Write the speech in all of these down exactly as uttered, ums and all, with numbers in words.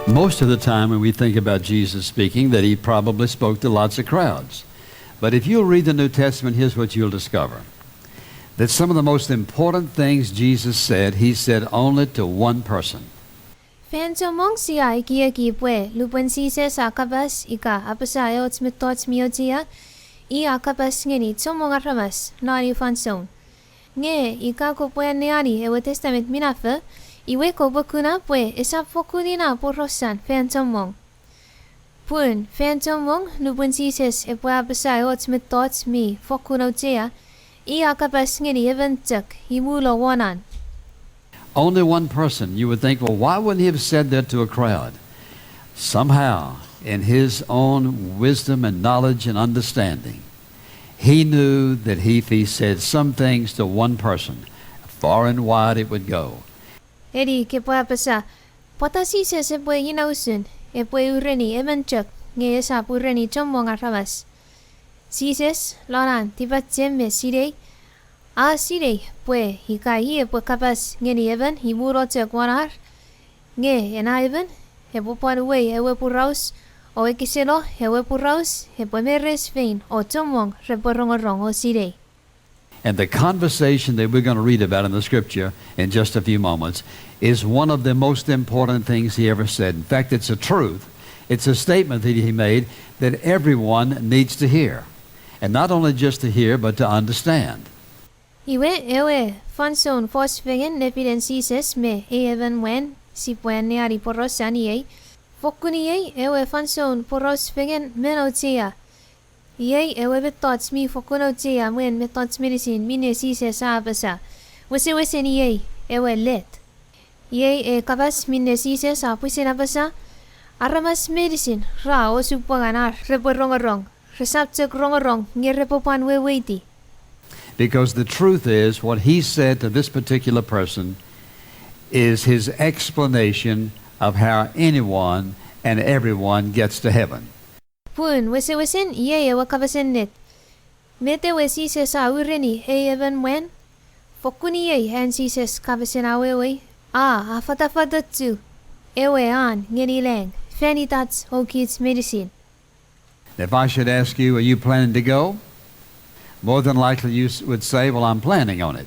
Most of the time when we think about Jesus speaking, that he probably spoke to lots of crowds. But if you'll read the New Testament, here's what you'll discover, that some of the most important things Jesus said, he said only to one person. Fan chommong sia ekieki pwe lupwen Jises a kapas ika apasa och mettoch mi auchea, i a kapas ngeni chommong aramas non ei fansoun. Nge ika kopwe anneani ewe Testament Minafo, iwe kopwe kuna pwe esap fokkun ina porausan fan chommong. Pun fan chommong nupwen Jises epwe apasa och mettoch mi fokkun auchea, i a kapas ngeni emon chok imuno won an. Only one person, you would think, well, why wouldn't he have said that to a crowd? Somehow, in his own wisdom and knowledge and understanding, he knew that if he said some things to one person, far and wide it would go. Eni kopwe apasa, pwata Jises epwe ina usun epwe ureni emon chok nge esap ureni chommong aramas? Jises, lon an tipachem me sinei, a sinei pwe ika i epwe kapas ngeni emon imuno chok won ar, nge ena emon epwe pwan uwei ewe poraus, o ekiseno ewe poraus epwe meres fein o chommong repwe rongorong o sinei. And the conversation that we're gonna read about in the scripture in just a few moments is one of the most important things he ever said. In fact, it's a truth. It's a statement that he made that everyone needs to hear. And not only just to hear, but to understand. Iwe, ewe fansoun fos fengen nefinen Jises me ei emon mwan, sipwe anneani porausan iei, fokkun iei ewe fansoun poraus fengen mi auchea. Iei ewe mettoch mi fokkun auchea mwen mettoch meinisin minne Jises a apasa. Wesewesen iei ewe let. Iei ei kapas minne Jises a pwisin apasa, aramas meinisin ra osupwangan ar repwe rongorong, resap chok rongorong nge repwe pwan weweiti. Because the truth is, what he said to this particular person is his explanation of how anyone and everyone gets to heaven. Pun wesewesen iei ewe kapas ennet. Met ewe Jises a ureni ei emon mwan, fokkun iei an Jises kapasen awewei, a, a fatafatochu ewe an ngeni lang fan itach o kich meinisin. If I should ask you, are you planning to go? More than likely you s- would say, well, I'm planning on it.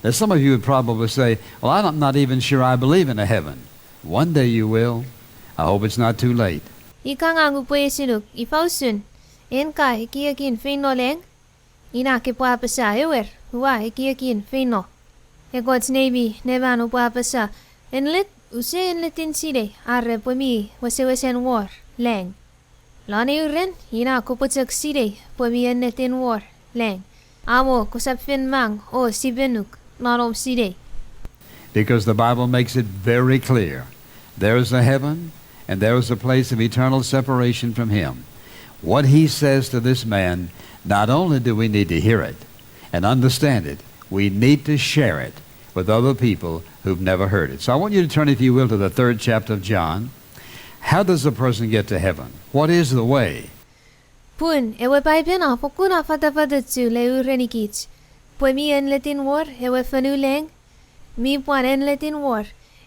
Now, some of you would probably say, well, I'm not even sure I believe in a heaven. One day you will. I hope it's not too late. Ika ngang upwe eisinuk, ifa usun, en ka ekiekin feino lang? Ina kopwe apasa, ewer, ua ekiekin feino. Ekkoch neimi neman oupwe apasa, enlet, use enletin sinei are pwe mi wesewesen wor lang. Lon eu ran, ina kopwe chok sinei pwe mi enletin wor lang. Amo kosap fen mang o sipenuk non om sinei. Because the Bible makes it very clear. There is a heaven, and there is a place of eternal separation from Him. What he says to this man, not only do we need to hear it and understand it, we need to share it with other people who've never heard it. So I want you to turn, if you will, to the third chapter of John. How does a person get to heaven? What is the way? Pun ewe Paipen a fokkun a fatafatochu le urenikich pwe mi enletin wor ewe fonu lang, mi pwan enletin wor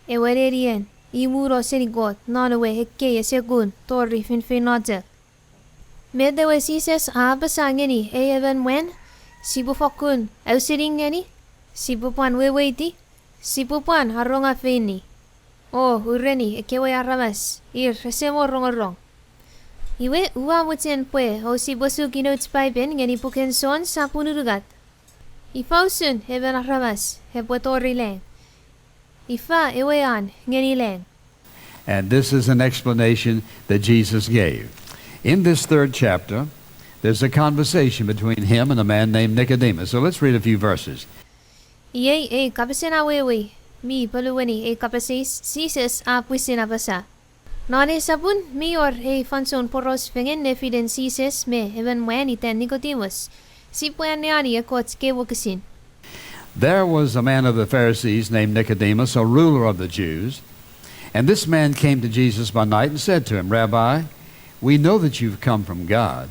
ewe nenien imuno seni Kot non ewe ekkei ese kun tori finfeino chok. Met ewe Jises a apasa ngeni ei emon mwan, sipwe fokkun ausening ngeni, sipwe pwan weweiti, sipwe pwan aronga feini o ureni ekkewe aramas ir rese mo rongorong. Iwe, ua mochen pwe ousipwe suki nouch Paipen ngeni puken Jon sopun unungat. Ifa usun emon aramas epwe tori lang? Ifa ewe an ngeni lang? And this is an explanation that Jesus gave. In this third chapter, there's a conversation between him and a man named Nicodemus. So let's read a few verses. Iei ei kapasen awewe mi ponueni ei kapas eis Jises a pwisin apasa. Non ei sopun mi wor ei fansoun poraus fengen nefinen Jises me emon mwan itan Nicodemus. Sipwe anneani ekkoch kei wokisin. There was a man of the Pharisees named Nicodemus, a ruler of the Jews. And this man came to Jesus by night and said to him, Rabbi, we know that you've come from God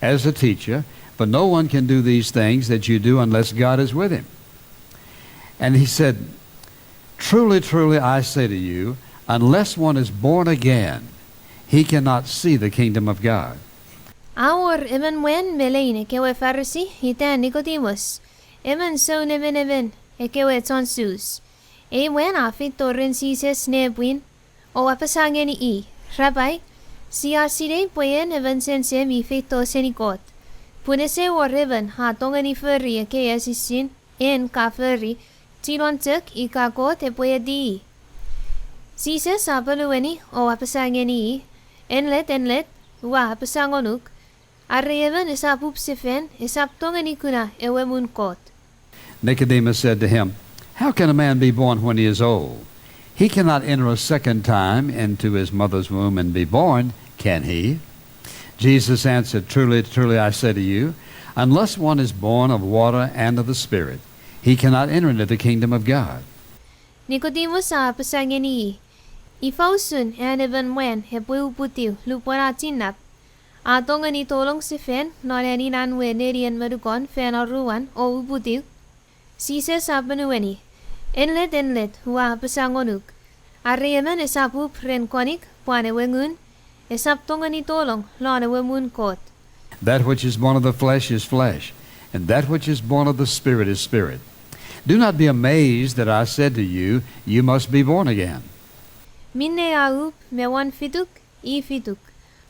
as a teacher, for no one can do these things that you do unless God is with him. And he said, Truly, truly, I say to you, Unless one is born again, he cannot see the kingdom of God. A wor emon mwan me lein ekkewe Farisi itan Nikotimus, emon sounemenemen ekkewe chon Sus. Ei mwan a feito ren Jises nepwin, o apasa ngeni i, Rapai, sia sinei pwe en emon sense mi feito seni Kot, pun ese wor emon a tongeni fori ekkei esisin en ka fori, chinon chok ika Kot epwe eti i. Jises a ponueni o apasa ngeni i, Enlet, enlet, ua apasa ngonuk, are emon esap up sefan esap tongeni kuna ewe muun Kot. Nicodemus said to him, How can a man be born when he is old? He cannot enter a second time into his mother's womb and be born, can he? Jesus answered, Truly, truly, I say to you, unless one is born of water and of the Spirit, he cannot enter into the kingdom of God. Nikotimus a apasa ngeni i, Ifa usun an emon mwan epwe uputiw lupwen a chinnap? A tongeni tolong sefan non an inan we nenien monukon fan aruan o uputiw? Jises a ponueni, Enlet, enlet, ua apasa ngonuk, are emon esap up ren konik pwan ewe Ngun, esap tongeni tolong lon ewe muun Kot. That which is born of the flesh is flesh, and that which is born of the Spirit is spirit. Do not be amazed that I said to you, You must be born again. Minne a up me won fituk, i fituk,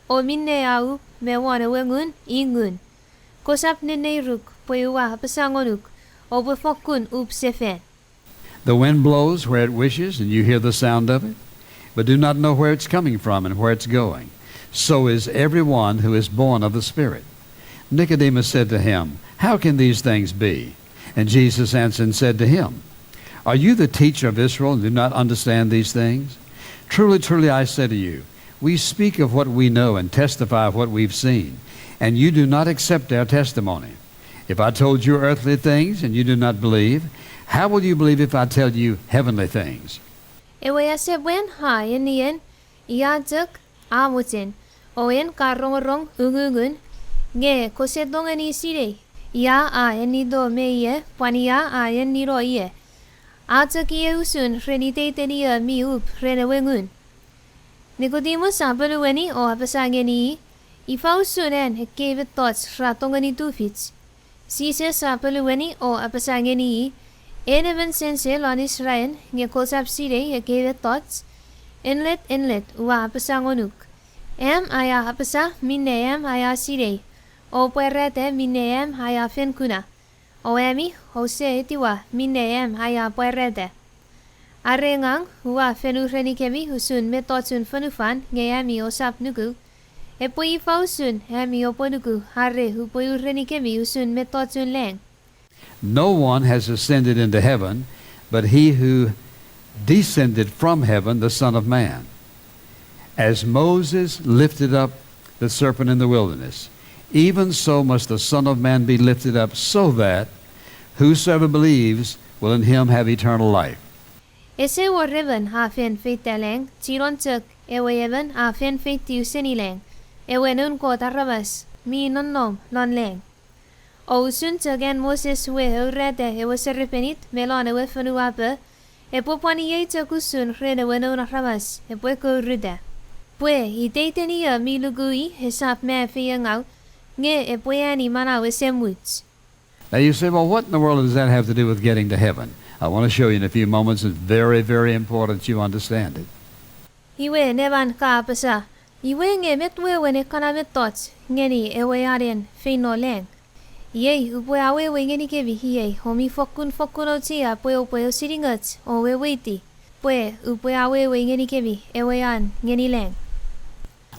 o minne a up me won ewe Ngun, i ngun. Kosap nenneiruk pwe ua apasa ngonuk, oupwe fokkun up sefan. The wind blows where it wishes, and you hear the sound of it, but do not know where it's coming from and where it's going. So is everyone who is born of the Spirit. Nicodemus said to him, How can these things be? And Jesus answered and said to him, Are you the teacher of Israel and do not understand these things? Truly, truly, I say to you, we speak of what we know and testify of what we've seen, and you do not accept our testimony. If I told you earthly things and you do not believe, how will you believe if I tell you heavenly things? Ewe asepwan a enien, ia chok a mochen, o en ka rongorong ungungun, nge kose tongeni sinei ia a enito me ie pwan ia a enino ie. A chok ie usun ren iteiten io mi up ren ewe Ngun. Nikotimus a ponueni o apasa ngeni i, Ifa usun an ekkei mettoch ra tongeni tufich? Jises a ponueni o apasa ngeni i, En emon sense lon Israel nge kosap sinei ekkei mettoch? Enlet, enlet, ua apasa ngonuk, am aia apasa minne am aia sinei, o pwarata minne am aia fen kuna, o ami ouse etiwa minne am aia pwarata. Are ngang ua fen urenikemi usun mettochun fonufan nge ami ousap nuku, epwe ifa usun ami oupwe nuku are upwe urenikemi usun mettochun lang? No one has ascended into heaven, but he who descended from heaven, the Son of Man. As Moses lifted up the serpent in the wilderness, even so must the Son of Man be lifted up, so that whosoever believes will in him have eternal life. Ese wor emon a fen feita lang, chinon chok ewe emon a fen feitiw seni lang, ewe Noun Kot aramas mi nonnom lon lang. O usun chok an Moses we aurata ewe serepenit me lon ewe fonuapo, epwe pwan iei chok usun ren ewe Noun Aramas epwe kouruta. Pwe iteiten io mi luku i esap ma feiengau, nge epwe ani manau esemuch. Now you say, Well, what in the world does that have to do with getting to heaven? I want to show you in a few moments. It's very, very important that you understand it. Iwe neman ka apasa, Iwe nge met wewen ekkana mettoch ngeni ewe anen feino lang? Iei upwe awewei ngenikemi iei, o mi fokkun fokkun auchea pwe oupwe ausening och o weweiti, pwe upwe awewei ngenikemi ewe an ngeni lang.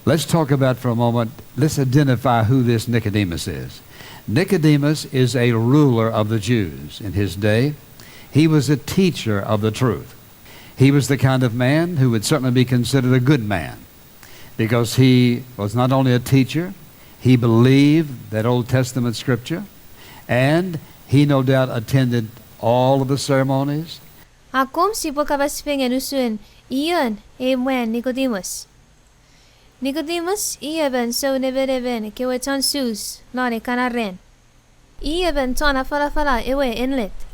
Let's talk about for a moment, let's identify who this Nicodemus is. Nicodemus is a ruler of the Jews in his day. He was a teacher of the truth. He was the kind of man who would certainly be considered a good man because he was not only a teacher, he believed that Old Testament scripture, and he no doubt attended all of the ceremonies. Akkom sipwe kapas fengen usun ion ei mwan Nikotimus. Nikotimus i emon sou nemenemen ekkewe chon Sus non ekkana ran. I emon chon afanafana ewe enlet.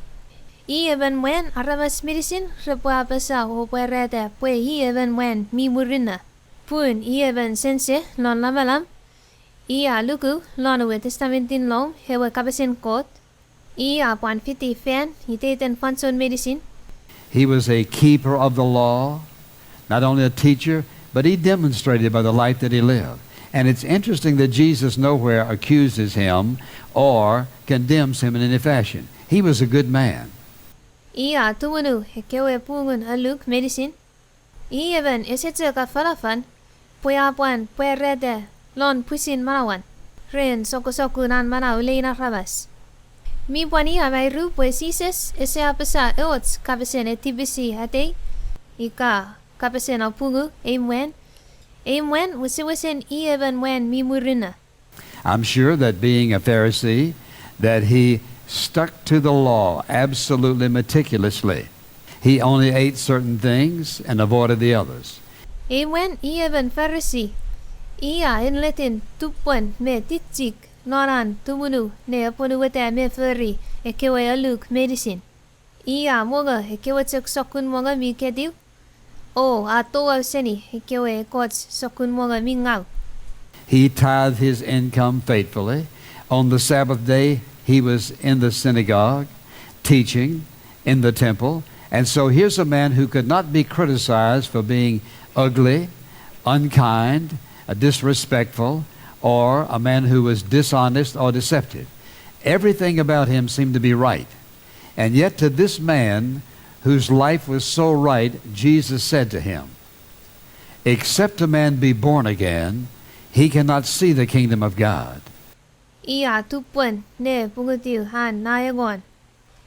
I emon mwan aramas meinisin repwe apasa o pwarata pwe i emon mwan mi murinno. Pun i emon sense non lamalam, i a luku non ewe Testamentin Nom ewe kapasen Kot, i a pwan fiti fan iteiten fansoun meinisin. He was a keeper of the law, not only a teacher, but he demonstrated by the life that he lived. And it's interesting that Jesus nowhere accuses him or condemns him in any fashion. He was a good man. I a tumunu ekkewe pungun alluk meinisin. I emon ese chok afanafan, pwe a pwan pwarata lon pwisin manauan ren sokkosokun an manau lein aramas. Mi pwan ia mairu pwe Jises ese apasa och kapasen etipisi atei ika kapasen apungu ei mwan. Ei mwan wesewesen i emon mwan mi murinno. I'm sure that being a Pharisee, that he stuck to the law absolutely meticulously. He only ate certain things and avoided the others. Ei mwan i emon Farisi, i a enletin tupwen me tichik non an tumunu ne apwonueta me fori ekkewe alluk meinisin. I a mongo ekkewe chok sokkun mongo mi ketiw, o a touau seni ekkewe ekkoch sokkun mongo mi ngau. He tithed his income faithfully. On the Sabbath day, he was in the synagogue, teaching in the temple. And so here's a man who could not be criticized for being ugly, unkind, uh, disrespectful, or a man who was dishonest or deceptive. Everything about him seemed to be right. And yet, to this man whose life was so right, Jesus said to him, "Except a man be born again, he cannot see the kingdom of God." I a tupwen ne pungutiw an na engon.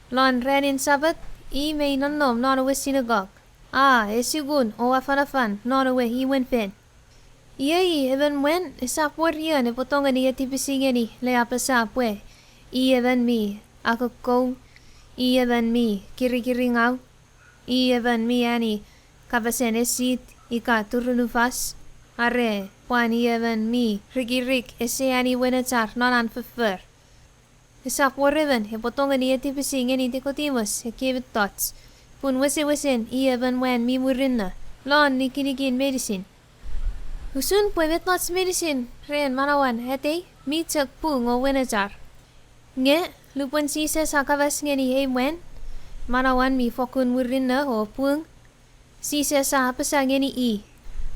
Lon ranin Sapat, i mei nonnom non ewe sinagog, a esikun o afanafan non ewe imwen fen. Iei emon mwan esap wor ion epwe tongeni etipisi ngeni le apasa pwe i emon mi akokkou, i emon mi kirikiringau, i emon mi ani kapasen esit ika turunufas, are pwan i emon mi rikirik ese ani wenechar non an foffor. Esap wor emon epwe tongeni etipisi ngeni Nikotimus ekkei mettoch, pun wesewesen i emon mwan mi murinno lon nikinikin meinisin. Usun pwe mettoch meinisin ren manauan atei mi chok pung o wenechar. Nge, lupwen Jises a kapas ngeni ei mwan, manauan mi fokkun murinno o pung, Jises a apasa ngeni i,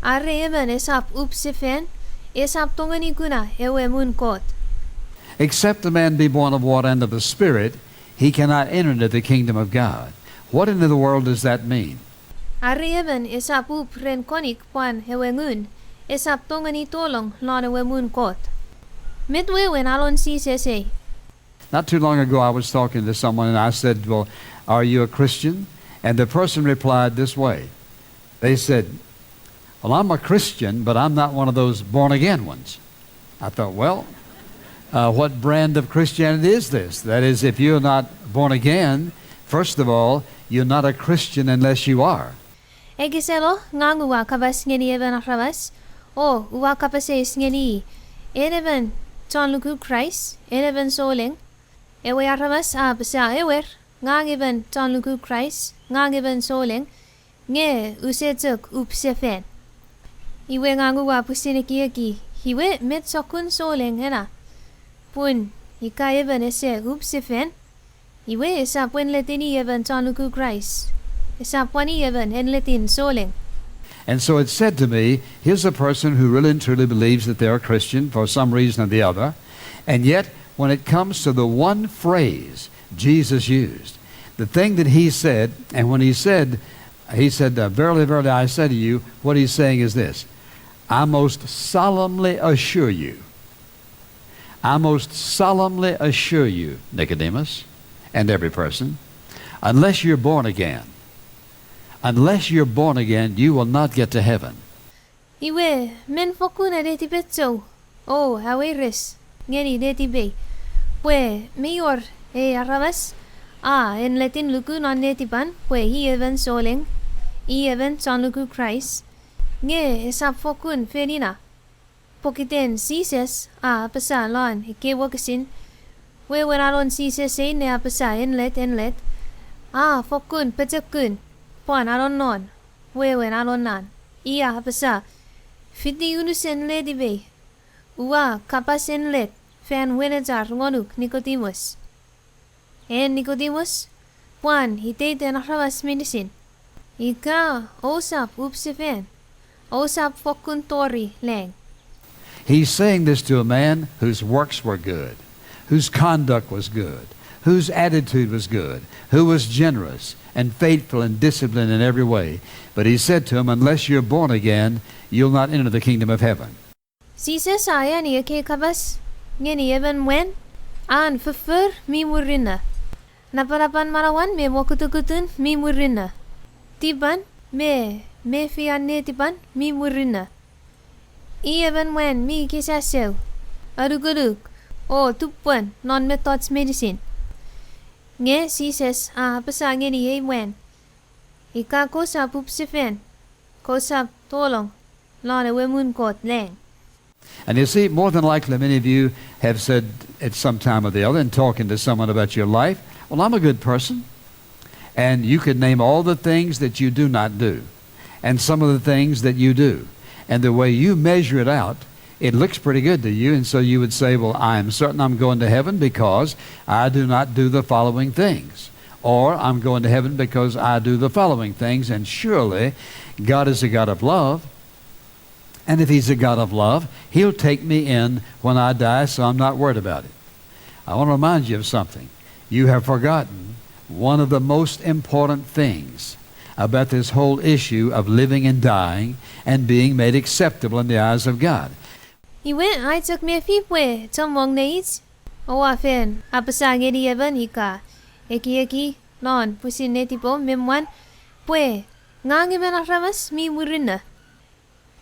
are emon esap up sefan, esap tongeni kuna ewe muun Kot. Except a man be born of water and of the Spirit, he cannot enter into the kingdom of God. What in the world does that mean? Are emon esap up ren konik pwan ewe ngun, esap tongeni tolong lon ewe muun Kot. Met wewen alon Jises ei? Not too long ago, I was talking to someone and I said, "Well, are you a Christian?" And the person replied this way. They said, "Well, I'm a Christian, but I'm not one of those born again ones." I thought, "Well, uh, what brand of Christianity is this? That is, if you're not born again, first of all, you're not a Christian unless you are." Ekiseno, ngang ua kapas ngeni emon aramas, o ua kapas eis ngeni i, en emon chon luku Kraist, en emon souleng? Ewe aramas a apasa, ewer, ngang emon chon luku Kraist, ngang emon souleng, nge use chok up sefan. Iwe ngang ua pwisin ekieki, iwe met sokkun souleng ena? Pun ika emon ese up sefan, iwe esap enletin i emon chon luku Kraist. Esap pwan i emon enletin souleng. And so it said to me, here's a person who really and truly believes that they're a Christian for some reason or the other, and yet when it comes to the one phrase Jesus used, the thing that he said, and when he said, he said, uh, "Verily, verily, I say to you," what he's saying is this: "I most solemnly assure you, I most solemnly assure you, Nicodemus, and every person, unless you're born again, unless you're born again, you will not get to heaven." Iwe, men fokkun a netipechou, o a weires ngeni netipei, pwe mi wor ei aramas a enletin luku non netipan pwe i emon souleng, i emon chon luku Kraist, nge esap fokkun fen ina. Pokiten Jises a apasa lon ekkei wokisin, wewen alon Jises ei ne apasa enlet, enlet, A fokkun pochokun, pwan anonnon, wewen anonnon. I a apasa, fiti unusen letipei, ua kapas enlet fan wenechar ngonuk Nikotimus. En Nikotimus, pwan iteiten aramas meinisin. Ika ousap up sefan, ousap fokkun tori lang. He's saying this to a man whose works were good, whose conduct was good, whose attitude was good, who was generous and faithful and disciplined in every way. But he said to him, unless you're born again, you'll not enter the kingdom of heaven. Jises a eani ekkei kapas ngeni emon mwan, an foffor mi murinno, napanapan manauan me mokutukutun mi murinno, tipan me mefian netipan mi murinno. I emon mwan mi kisaseu, anukunuk, o tupwen non mettoch meinisin. Nge Jises a apasa ngeni ei mwan, ika kosap up sefan, kosap tolong lon ewe muun Kot lang. And you see, more than likely, many of you have said at some time or the other, in talking to someone about your life, well, I'm a good person. And you could name all the things that you do not do, and some of the things that you do. And the way you measure it out, it looks pretty good to you, and so you would say, well, I'm certain I'm going to heaven because I do not do the following things. Or I'm going to heaven because I do the following things, and surely God is a God of love. And if he's a God of love, he'll take me in when I die, so I'm not worried about it. I want to remind you of something. You have forgotten one of the most important things about this whole issue of living and dying and being made acceptable in the eyes of God. Iwe, ai chok mefi pwe chommong neich oua fen apasa ngeni emon ika ekieki non pwisin netipom me mwan pwe ngang emon aramas mi murinno.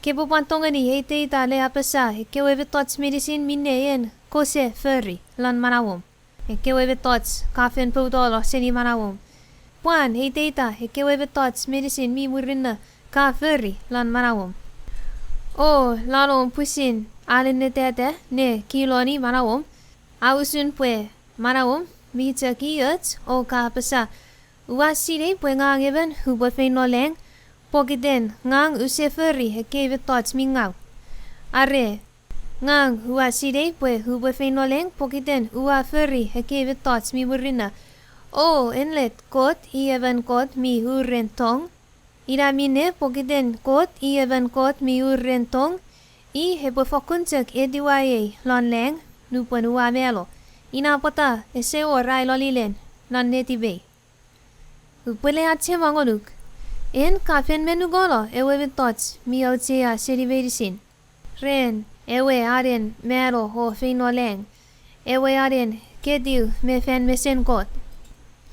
Kepwe pwan tongeni eiteita le apasa ekkewe mettoch meinisin minne en kose fori lon manauom, ekkewe mettoch ka fen poutolo seni manauom. Pwan eiteita ekkewe mettoch meinisin mi murinno ka fori lon manauom. O lon om pwisin alennetata ne kiloni manauom, a usun pwe manauom mi chok i och o ka apasa, ua sinei pwe ngang emon upwe feino lang pokiten ngang use fori ekkei mettoch mi ngaw. Are, ngang ua sinei pwe upwe feino lang pokiten ua fori ekkei mettoch mi murinno. O enlet, Kot i emon Kot mi uren tong. Ina minne pokiten Kot i emon Kot mi uren tong, i epwe fokkun chok etiwaei lon lang nupwen ua malo. Ina pwata ese wor ai lolilen non netipei. Upwele achema ngonuk, en ka fen menukolo ewe mettoch mi auchea seni meinisin ren ewe anen malo o feino lang, ewe anen ketiw me fan mesen Kot.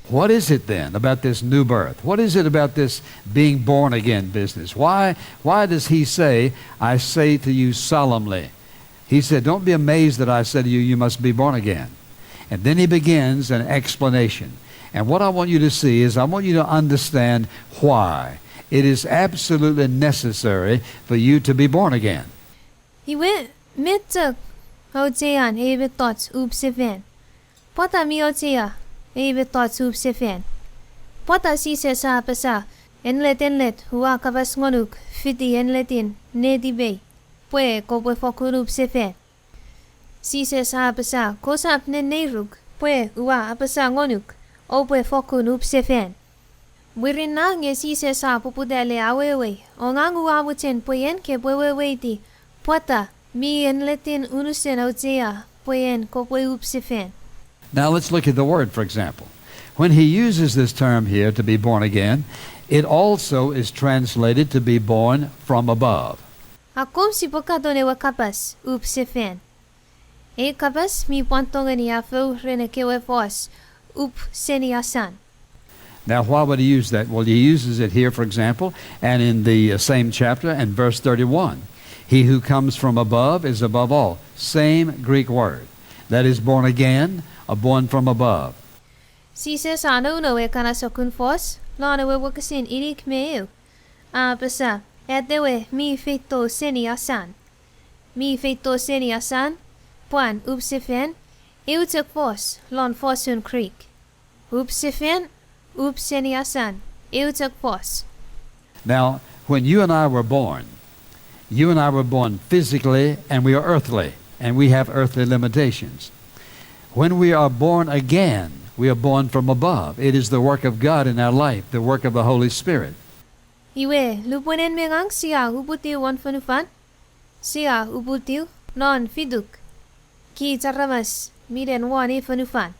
What is it then about this new birth? What is it about this being born again business? Why, why does he say, I say to you solemnly? He said, don't be amazed that I said to you, you must be born again. And then he begins an explanation. And what I want you to see is I want you to understand why it is absolutely necessary for you to be born again. Iwe, met chok auchean ei mettoch up sefan? Pwata mi auchea ei mettoch up sefan? Pwata Jises a apasa, enlet, enlet, ua kapas ngonuk fiti enletin netipei, pwe kopwe fokkun up sefan? Jises a apasa, kosap nenneiruk pwe ua apasa ngonuk oupwe fokkun up sefan. Mwirin na nge Jises a poputa le awewei, o ngang ua mochen pwe en kepwe weweiti pwata mi enletin unusen auchea pwe en kopwe up sefan. Now let's look at the word, for example. When he uses this term here, to be born again, it also is translated to be born from above. Akkom sipwe katon ewe kapas up sefan. Ei kapas mi pwan tongeni afou ren ekkewe fos up seni asan. Now, why would he use that? Well, he uses it here, for example, and in the uh, same chapter and verse thirty-one. He who comes from above is above all. Same Greek word. That is born again, a born from above. Jises a nounou ekkana sokkun fos lon ewe wokisin inik me eu. A apasa, atewe mi feito seni asan. Mi feito seni asan, pwan up sefan, eu chok fos lon fosun Greek. Up sefan, Up seni asan, eu chok fos. Now, when you and I were born, you and I were born physically, and we are earthly, and we have earthly limitations. When we are born again, we are born from above. It is the work of God in our life, the work of the Holy Spirit. Iwe, lupwen en me ngang sia uputiw won fonufan, sia uputiw non fituk, kich aramas mi len won ei fonufan.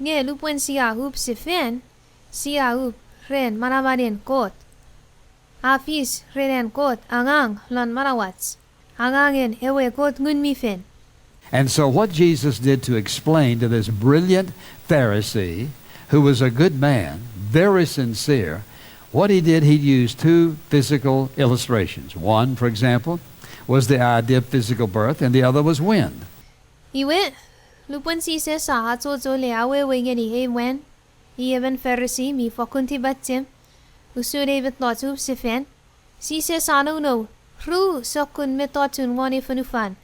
Nge lupwen sia up sefan, sia up ren manamanen Kot. A fis ren an Kot angang lon manauach, angangen ewe Kot Ngun mi Fel. And so, what Jesus did to explain to this brilliant Pharisee, who was a good man, very sincere, what he did, he used two physical illustrations. One, for example, was the idea of physical birth, and the other was wind. Iwe, lupwen Jises a achocho le awewe ngeni ei mwan, i emon Farisi mi fokkun tipachem, usun ei mettoch up sefan, Jises a nounou ru sokkun mettochun won ei fonufan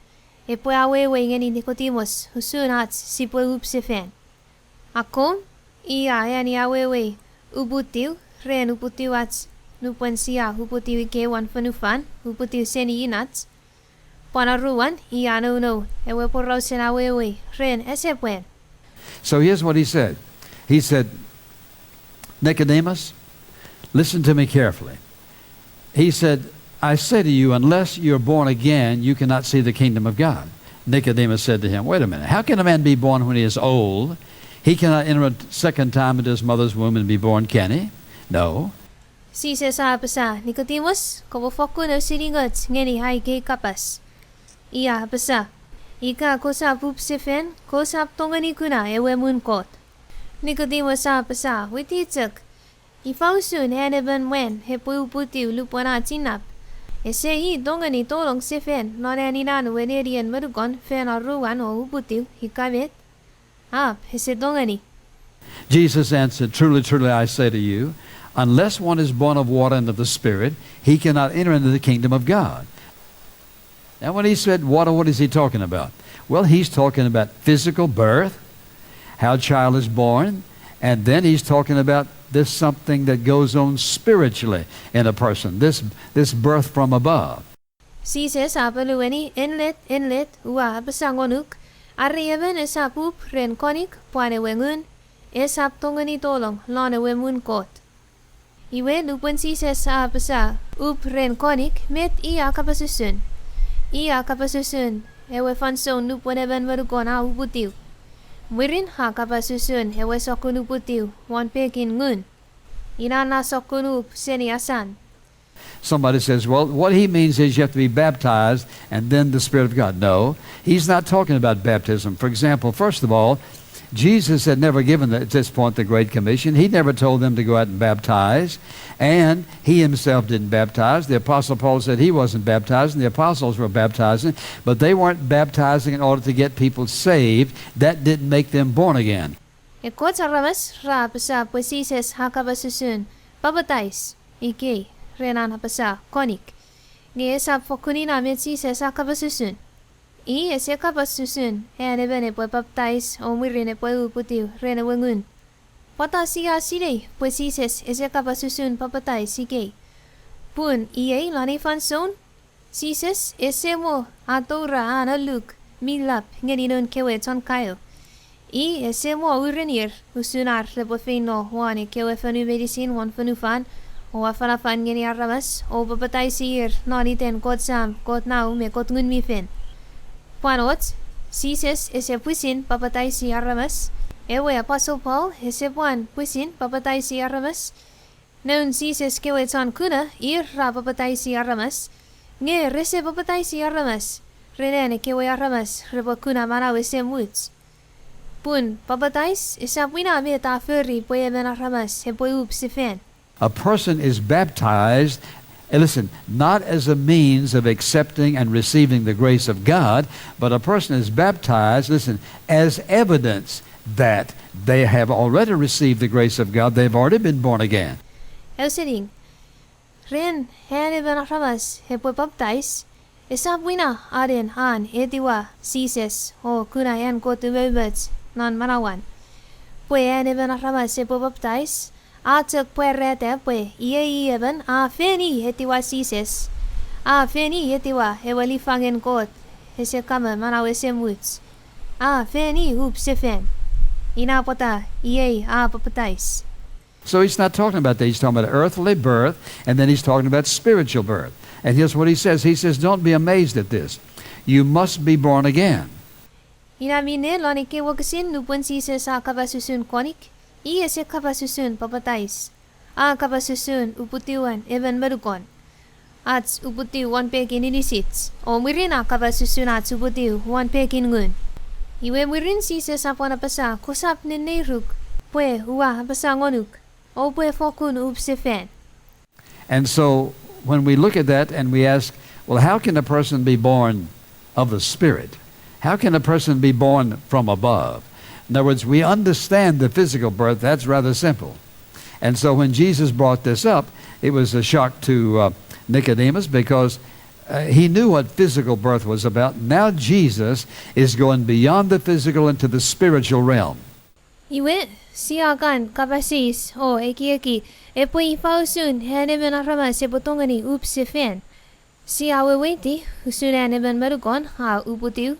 epwe awewe ngeni Nikotimus usun ach sipwe up sefan. Akkom, i a ani awewe uputiw ren uputiw ach nupwen sia uputiw ikei won fonufan, uputiw seni inach. Pwan aruan, i a nounou ewe porausen awewe ren esepwan. So here's what he said. He said, Nicodemus, listen to me carefully. He said, I say to you, unless you're born again, you cannot see the kingdom of God. Nicodemus said to him, wait a minute, how can a man be born when he is old? He cannot enter a second time into his mother's womb and be born, can he? No. Jises a apasa, Nikotimus, kopwe fokkun ausening och ngeni ai kei kapas. I a apasa, ika kosap up sefan, kosap tongeni kuna ewe muun Kot. Nikotimus a apasa, witi chok, ifa usun an emon mwan epwe uputiw lupwen a chinnap? Ese i tongeni tolong sefan non an inan we nenien monukon fan aruan o uputiw ika met? Ap, ese tongeni. Jesus answered, truly, truly, I say to you, unless one is born of water and of the Spirit, he cannot enter into the kingdom of God. Now, when he said water, what is he talking about? Well, he's talking about physical birth, how a child is born, and then he's talking about this something that goes on spiritually in a person, this, this birth from above. Jises a ponueni, enlet, enlet, ua apasa ngonuk, are emon esap up ren konik pwan ewe ngun, esap tongeni tolong lon ewe muun Kot. Iwe, nupwen Jises a apasa up ren konik, met i a kapas usun? I a kapas usun ewe fansoun nupwen emon monukon a uputiw. Mwirin a kapas usun ewe sokkun uputiw won pekin ngun. Ina na sokkun up seni asan. Somebody says, well, what he means is you have to be baptized and then the Spirit of God. No, he's not talking about baptism. For example, first of all, Jesus had never given, at this point, the Great Commission. He never told them to go out and baptize. And he himself didn't baptize. The Apostle Paul said he wasn't baptizing. The apostles were baptizing, but they weren't baptizing in order to get people saved. That didn't make them born again. Ekkoch aramas ra apasa pwe Jises a kapas usun papatais ikei ren an apasa konik. Nge esap fokkun ina met Jises a kapas usun. I ese kapas usun an emon epwe papatais o mwirin epwe uputiw ren ewe ngun. Pwata sia sinei pwe Jises ese kapas usun papatais ikei? Pun iei lon ei fansoun, Jises ese mo atoura an alluk mi lap ngeni noun kewe chon kaeo. I ese mo urenir usun ar repwe feino won ekkewe fonu meinisin won fonufan o afanafan ngeni aramas o papataisir non iten Kot Sam, Kot Nau me Kot Ngun mi Fel. Pwan och, Jises ese pwisin papataisi aramas. Ewe Aposel Paul ese pwan pwisin papataisi aramas. Noun Jises kewe chon kuna ir ra papataisi aramas, nge rese papataisi aramas ren an ekkewe aramas repwe kuna manau esemuch. Pun papatais esap ina met a fori pwe emon aramas epwe up sefan. A person is baptized, and listen, not as a means of accepting and receiving the grace of God, but a person is baptized, listen, as evidence that they have already received the grace of God, they've already been born again. Ausening, ren an emon aramas epwe papatais, esap ina anen an etiwa Jises o kuna an Kot umoumoch non manauan. Pwe an emon aramas epwe papatais, A chok pwarata pwe iei i emon a fen i etiwa Jises. A fen i etiwa ewe lifangen Kot ese kamo manau esemuch. A fen i up sefan. Ina pwata iei a papatais. So he's not talking about that. He's talking about earthly birth, and then he's talking about spiritual birth. And here's what he says. He says, "Don't be amazed at this. You must be born again." Ina minne lon ekkei wokisin nupwen Jises a kapas usun konik, i ese kapas usun papatais. A kapas usun uputiwen emon monukon, ach uputiw won pekin inisich, o mwirin a kapas usun ach uputiw won pekin ngun. Iwe mwirin Jises a pwan apasa, kosap nenneiruk pwe ua apasa ngonuk, oupwe fokkun up sefan. And so when we look at that and we ask, "Well, how can a person be born of the Spirit? How can a person be born from above?" In other words, we understand the physical birth, that's rather simple. And so when Jesus brought this up, it was a shock to uh, Nicodemus because uh, he knew what physical birth was about. Now Jesus is going beyond the physical into the spiritual realm. Iwe, sia kan kapas eis o ekieki, epwe ifa usun an emon aramas epwe tongeni up sefan. Sia weweiti usun an emon monukon a uputiw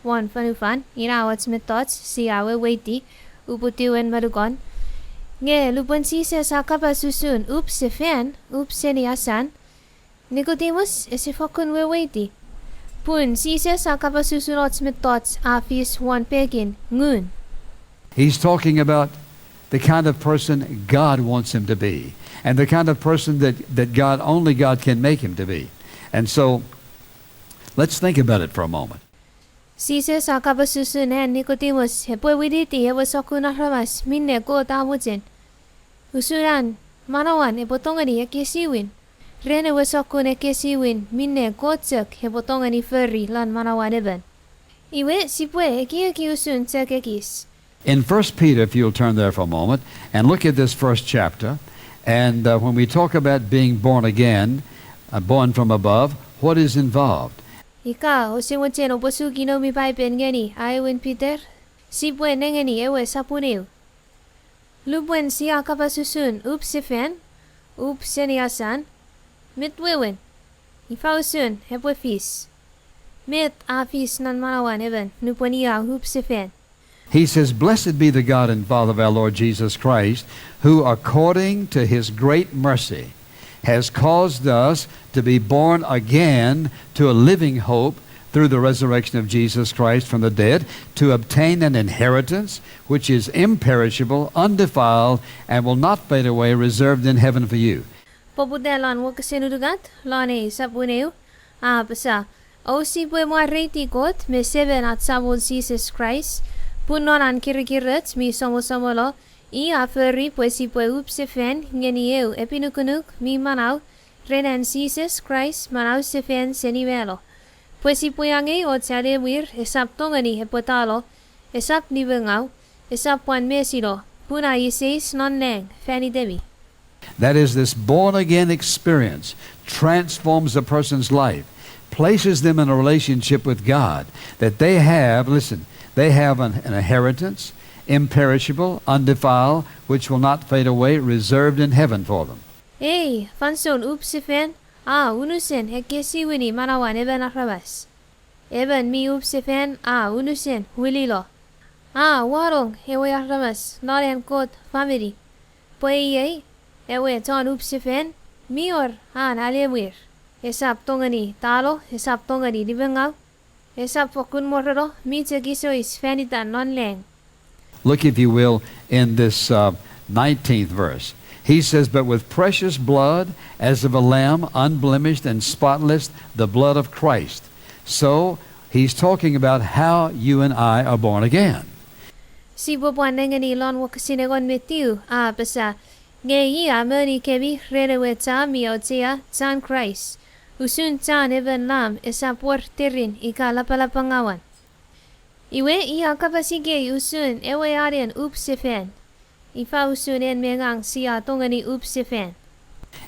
won fonufan, ina och mettoch sia weweiti, uputiwen monukon. Nge lupwen Jises a kapas usun up sefan, up seni asan, Nikotimus ese fokkun weweiti. Pun Jises a kapas usun och mettoch a fis won pekin ngun. He's talking about the kind of person God wants him to be, and the kind of person that, that God, only God can make him to be. And so, let's think about it for a moment. Jises a kapas usun an Nikotimus epwe winiti ewe sokkun aramas minne Kot a mochen. Usun an manauan epwe tongeni ekkesiwin ren ewe sokkun ekkesiwin minne Kot chok epwe tongeni fori lon manauan emon. Iwe sipwe ekieki usun chok ekis. In First Peter, if you'll turn there for a moment and look at this first chapter, and uh, when we talk about being born again, uh, born from above, what is involved? Ika ouse mochen oupwe suki noumi Paipen ngeni aewin Peter, sipwe nengeni ewe sopun eu. Lupwen sia kapas usun up sefan, up seni asan, met wewen, ifa usun epwe fis? Met a fis non manauan emon nupwen i a up sefan? He says, "Blessed be the God and Father of our Lord Jesus Christ, who according to his great mercy has caused us to be born again to a living hope through the resurrection of Jesus Christ from the dead, to obtain an inheritance which is imperishable, undefiled, and will not fade away, reserved in heaven for you." Poputa lon wokisin unungat lon ei sopun eu, a apasa, ousipwe mwareiti Kot me Semen ach Samon Jises Kraist, pun non an kirikiroch mi somosomono, i a fori pwe sipwe up sefan ngeni eu epinukunuk mi manau, ren an Jises Kraist manau sefan seni mano, pwe sipwe angei och alemwir esap tongeni epwe talo, esap nimengau, esap pwan mesino, pun a iseis non nang fan itemi. That is, this born again experience transforms a person's life, places them in a relationship with God, that they have, listen, they have an, an inheritance, imperishable, undefiled, which will not fade away, reserved in heaven for them. Ei fansoun up sefan a unusen ekkesiwini manauan emon aramas. Emon mi up sefan a unusen wililo. A wanong ewe aramas non an Kot famini, pwe iei ewe chon up sefan mi wor an alemwir, esap tongeni talo, esap tongeni nimengau, esap fokkun morono, mi chok iseis fan itan non nang. Look, if you will, in this uh, nineteenth verse. He says, "But with precious blood, as of a lamb, unblemished and spotless, the blood of Christ." So he's talking about how you and I are born again. Sipwe pwan nengeni lon wokisin engon me tiu, a apasa, nge i a moni kemi ren ewe cha mi auchea, chan Kraist, usun chan emon lam esap wor terin ika lapalapangawan. Iwe i a kapas ikei usun ewe anen up sefan. Ifa usun en me ngang sia tongeni up sefan?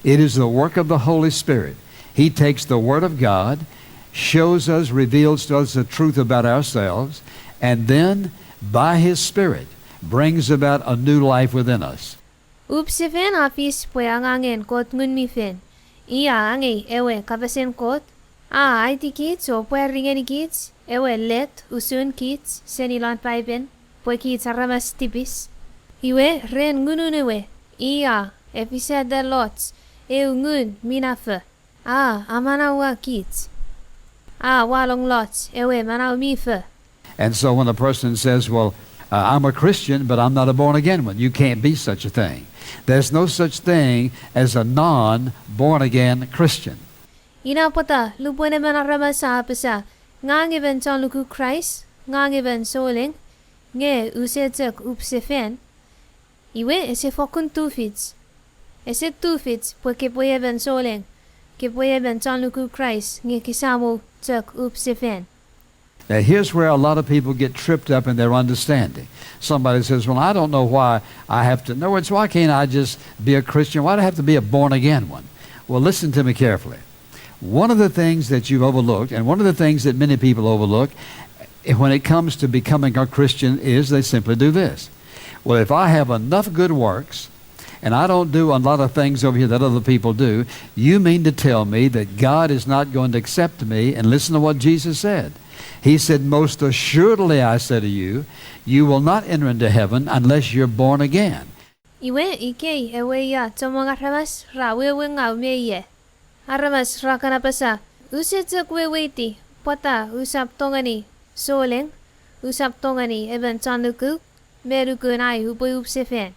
It is the work of the Holy Spirit. He takes the Word of God, shows us, reveals to us the truth about ourselves, and then, by His Spirit, brings about a new life within us. Up sefan a fis pwe angangen Kot Ngun mi Fel. I a angei ewe kapasen Kot, a aitikich o pwari ngenikich ewe let usun kich seni lon Paipen, pwe kich aramas tipis. Iwe ren ngunun ewe, i a efisata loch eu ngun minafo, a amanaua kich, a walong loch ewe manau mi fo. And so when a person says, "Well, uh, I'm a Christian, but I'm not a born again one," you can't be such a thing. There's no such thing as a non born again Christian. Ina pwata lupwen emon aramas a apasa, ngang emon chon luku Kraist, ngang emon souleng, nge use chok up sefan, iwe ese fokkun tufich. Ese tufich pwe kepwe emon souleng, kepwe emon chon luku Kraist nge kesamo chok up sefan. Now, here's where a lot of people get tripped up in their understanding. Somebody says, "Well, I don't know why I have to, in other words, why can't I just be a Christian? Why do I have to be a born again one?" Well, listen to me carefully. One of the things that you've overlooked, and one of the things that many people overlook, eh, when it comes to becoming a Christian is they simply do this. Well, if I have enough good works, and I don't do a lot of things over here that other people do, you mean to tell me that God is not going to accept me? And listen to what Jesus said. He said, "Most assuredly I say to you, you will not enter into heaven unless you're born again." Iwe ikei ewe ia chommong aramas ra wewengau me ie. Aramas ra kan apasa, use chok weweiti pwata usap tongeni souleng, usap tongeni emon chon luku, me nukun ai upwe up sefan.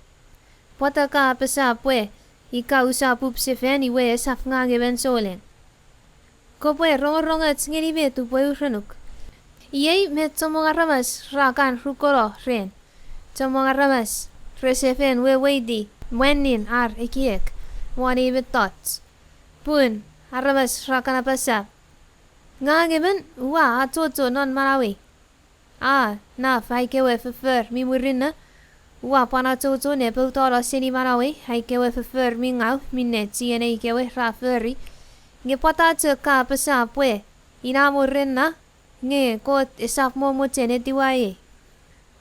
Pwata ka apasa pwe ika usap up sefan iwe esap ngang emon souleng? Kopwe rongorongoch ngeni met upwe urenuk. Iei met chommong aramas ra kan rukono ren. Chommong aramas rese fen weweiti mwanin ar ekiek won ei mettoch. Pun aramas ra kan apasa, ngang emon ua achocho non manauei. A naf ai kewe foffor mi murinno, ua pwan achocho ne poutano seni manauei ai kewe foffor mi ngau minne chienei kewe ra fori. Nge pwata chok ka apasa pwe ina murinno, nge Kot esap mo mochen etiwa ei?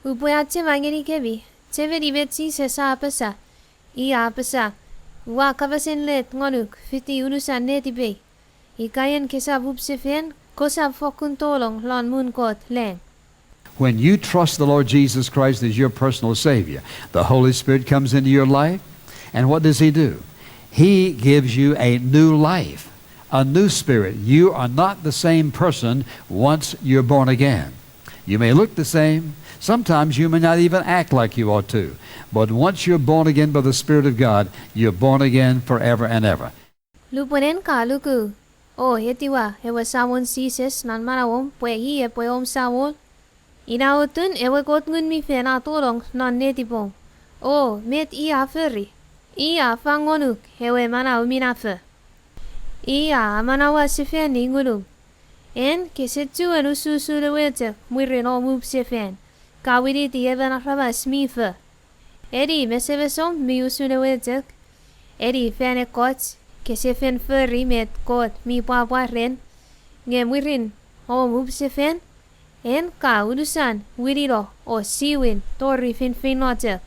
Upwe achema ngenikemi, chemeni met Jises a apasa. I a apasa, ua kapasen let ngonuk fiti unusan netipei. Ika en kesap up sefan, kosap fokkun tolong lon muun Kot lang. When you trust the Lord Jesus Christ as your personal Savior, the Holy Spirit comes into your life, and what does He do? He gives you a new life, a new spirit. You are not the same person once you're born again. You may look the same. Sometimes you may not even act like you ought to. But once you're born again by the Spirit of God, you're born again forever and ever. Lupwen en ka luku o etiwa ewe Samon Jises non manauom pwe i epwe om Samol, ina otun ewe Kot Ngun mi Fel a tolong non netipom. O met i a fori? I a fang ngonuk ewe manau minafo. I a amanaua sefani ngunum. En kese chuen usuusun ewe chok mwirin om up sefan, ka winiti emon aramas mi fo. Eni mesemesom mi usun ewe chok, eni fan ekkoch kese fen fori met Kot mi pwapwa ren, nge mwirin om up sefan, en ka unusan winino o siwin tori feinfeino chok.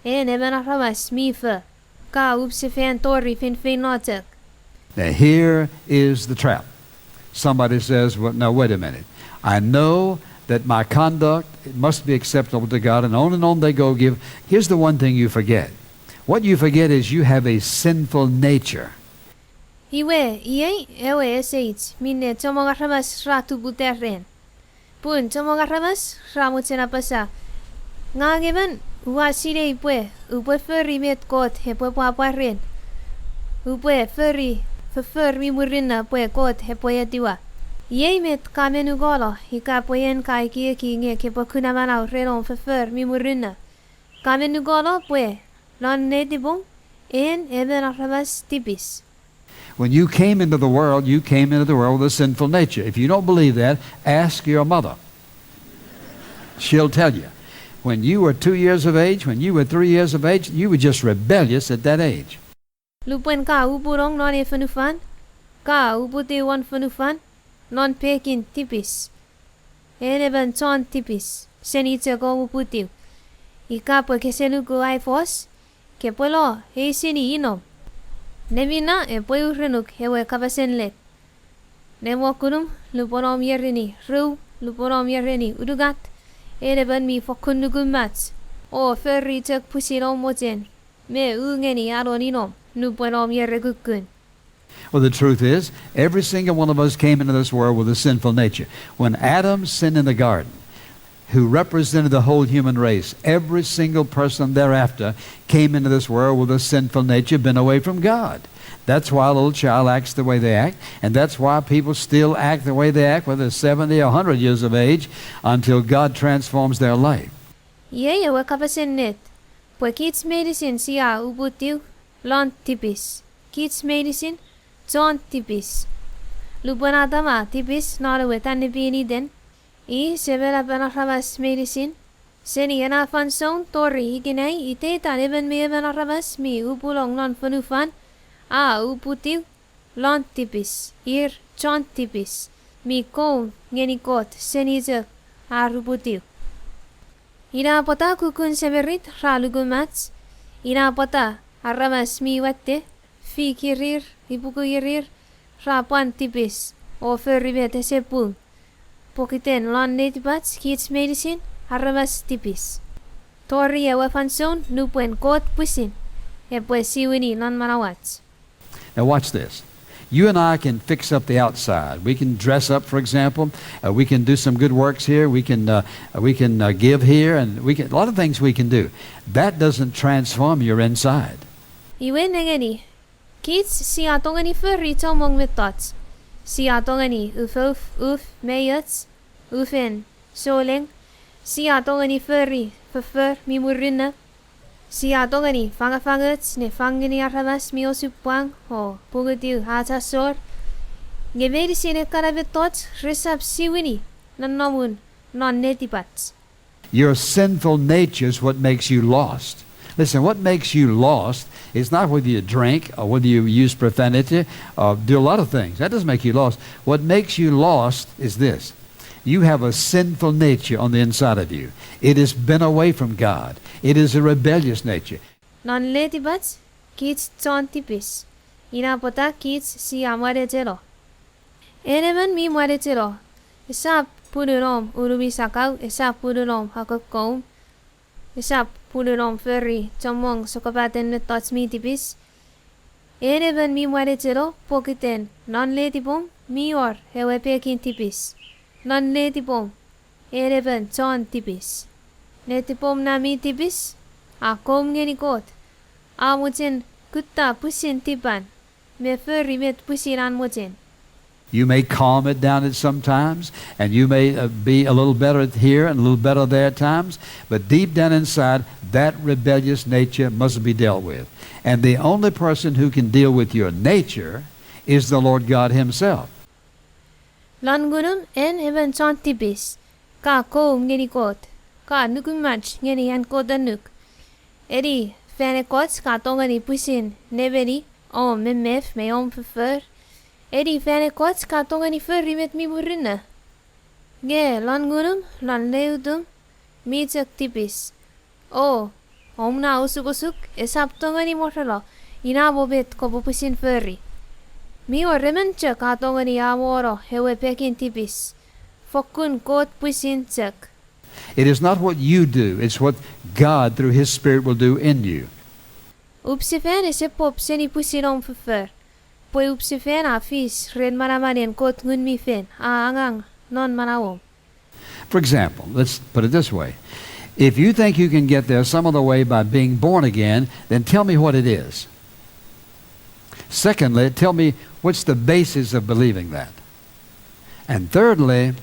En emon aramas mi fo, ka up sefan tori feinfeino chok. Now, here is the trap. Somebody says, "Well, now, wait a minute. I know that my conduct must be acceptable to God," and on and on they go, give. Here's the one thing you forget. What you forget is you have a sinful nature. Iwe, iei ewe eseich minne chommong aramas ra tuputa ren. Pun chommong aramas ra mochen apasa, ngang emon ua sinei pwe upwe fori met Kot epwe pwapwa ren. Upwe fori foffor mi murinno pwe Kot epwe etiwa. Iei met ka menukolo ika pwe en ka ekieki nge kepwe kuna manau ren om foffor mi murinno. Ka menukolo pwe non netipom en emon aramas tipis. When you came into the world, you came into the world with a sinful nature. If you don't believe that, ask your mother. She'll tell you. When you were two years of age, when you were three years of age, you were just rebellious at that age. Lupwen ka upunong non ei fonufan, ka uputiw won fonufan non pekin tipis. En emon chon tipis seni chok om uputiw. Ika pwe kese luku ai fos, Kepwe lo, eisini inom. Neminna epwe urenuk ewe kapasen let. Nemokunum, lupwen om ierini ru, lupwen om ierini unungat, en emon mi fokkun nukumach, o fori chok pwisin om mochen, me u ngeni anon inom nupwen om iere kukkun. Well, the truth is, every single one of us came into this world with a sinful nature. When Adam sinned in the garden, who represented the whole human race, every single person thereafter came into this world with a sinful nature, been away from God. That's why a little child acts the way they act, and that's why people still act the way they act, whether they're seventy or a hundred years of age, until God transforms their life. Iei ewe kapasen ennet, pwe kich meinisin sia uputiw lon tipis. Kich meinisin chon tipis. Lupwen Atam a tipis non ewe tanepin Iten, i semenapen aramas meinisin. Seni ena fansoun tori ikenai, iteitan emon me emon aramas mi upulong non fonufan a uputiw lon tipis. Ir chon tipis, mi koum ngeni Kot seni chok ar uputiw. Ina pwata kukkun semirit ra nukumach, ina pwata aramas mi watte, fik ierir, ipuku ierir, ra pwan tipis o fori met ese pung. Pokiten lon netipach kich meinisin aramas tipis. Tori ewe fansoun nupwen Kot pwisin epwe siwini non manauach. Now watch this. You and I can fix up the outside. We can dress up, for example. Uh, we can do some good works here. We can, uh, we can, uh, give here, and we can, a lot of things we can do. That doesn't transform your inside. Iwe nengeni, kich sia tongeni fori chommong mettoch. Sia tongeni ufouf uf me och, ufen souleng. Sia tongeni fori foffor mi murinno. Sia tongeni fangafangoch ne fang ngeni aramas mi osupwang o pungutiw ach asor. Nge meinisin ekkana mettoch resap siwini nonnomun non netipach. Your sinful nature is what makes you lost. Listen, what makes you lost is not whether you drink or whether you use profanity or do a lot of things. That doesn't make you lost. What makes you lost is this. You have a sinful nature on the inside of you. It has been away from God. It is a rebellious nature. Non letipach, kich chon tipis. Ina pwata kich sia mwanecheno. En emon mi mwanecheno, esap punun om unumi sakau, esap punun om akokkoum, esap punun om fori chommong sokkopaten mettoch mi tipis. En emon mi mwanecheno pokiten non letipom mi wor ewe pekin tipis. Non letipom, en emon chon tipis. Letipom na mi tipis, a koum ngeni Kot. A mochen kutta pwisin tipan me fori met pwisin an mochen. You may calm it down at some times, and you may, uh, be a little better here and a little better there at times, but deep down inside, that rebellious nature must be dealt with. And the only person who can deal with your nature is the Lord God Himself. Lon ngunum en emon chon tipis, ka koum ngeni Kot, ka nukumach ngeni an Kot annuk. Eni fan ekkoch ka tongeni pwisin nemeni om memef me om foffor. Eni fan ekkoch ka tongeni fori met mi murinno. Nge lon ngunum, lon leutum, mi chok tipis. O, om na osukosuk esap tongeni morono, ina mo met kopwe pwisin fori. Mi wor emon chok a tongeni amono ewe pekin tipis. Fokkun Kot pwisin chok. It is not what you do, it's what God through His Spirit will do in you. Upsefan ese pop seni pwisin om foffor. Pwe upsefan a fis ren manamanen Kot Ngun mi Fel a angang non manauom. For example, let's put it this way. If you think you can get there some other way by being born again, then tell me what it is. Secondly, tell me what's the basis of believing that. And thirdly,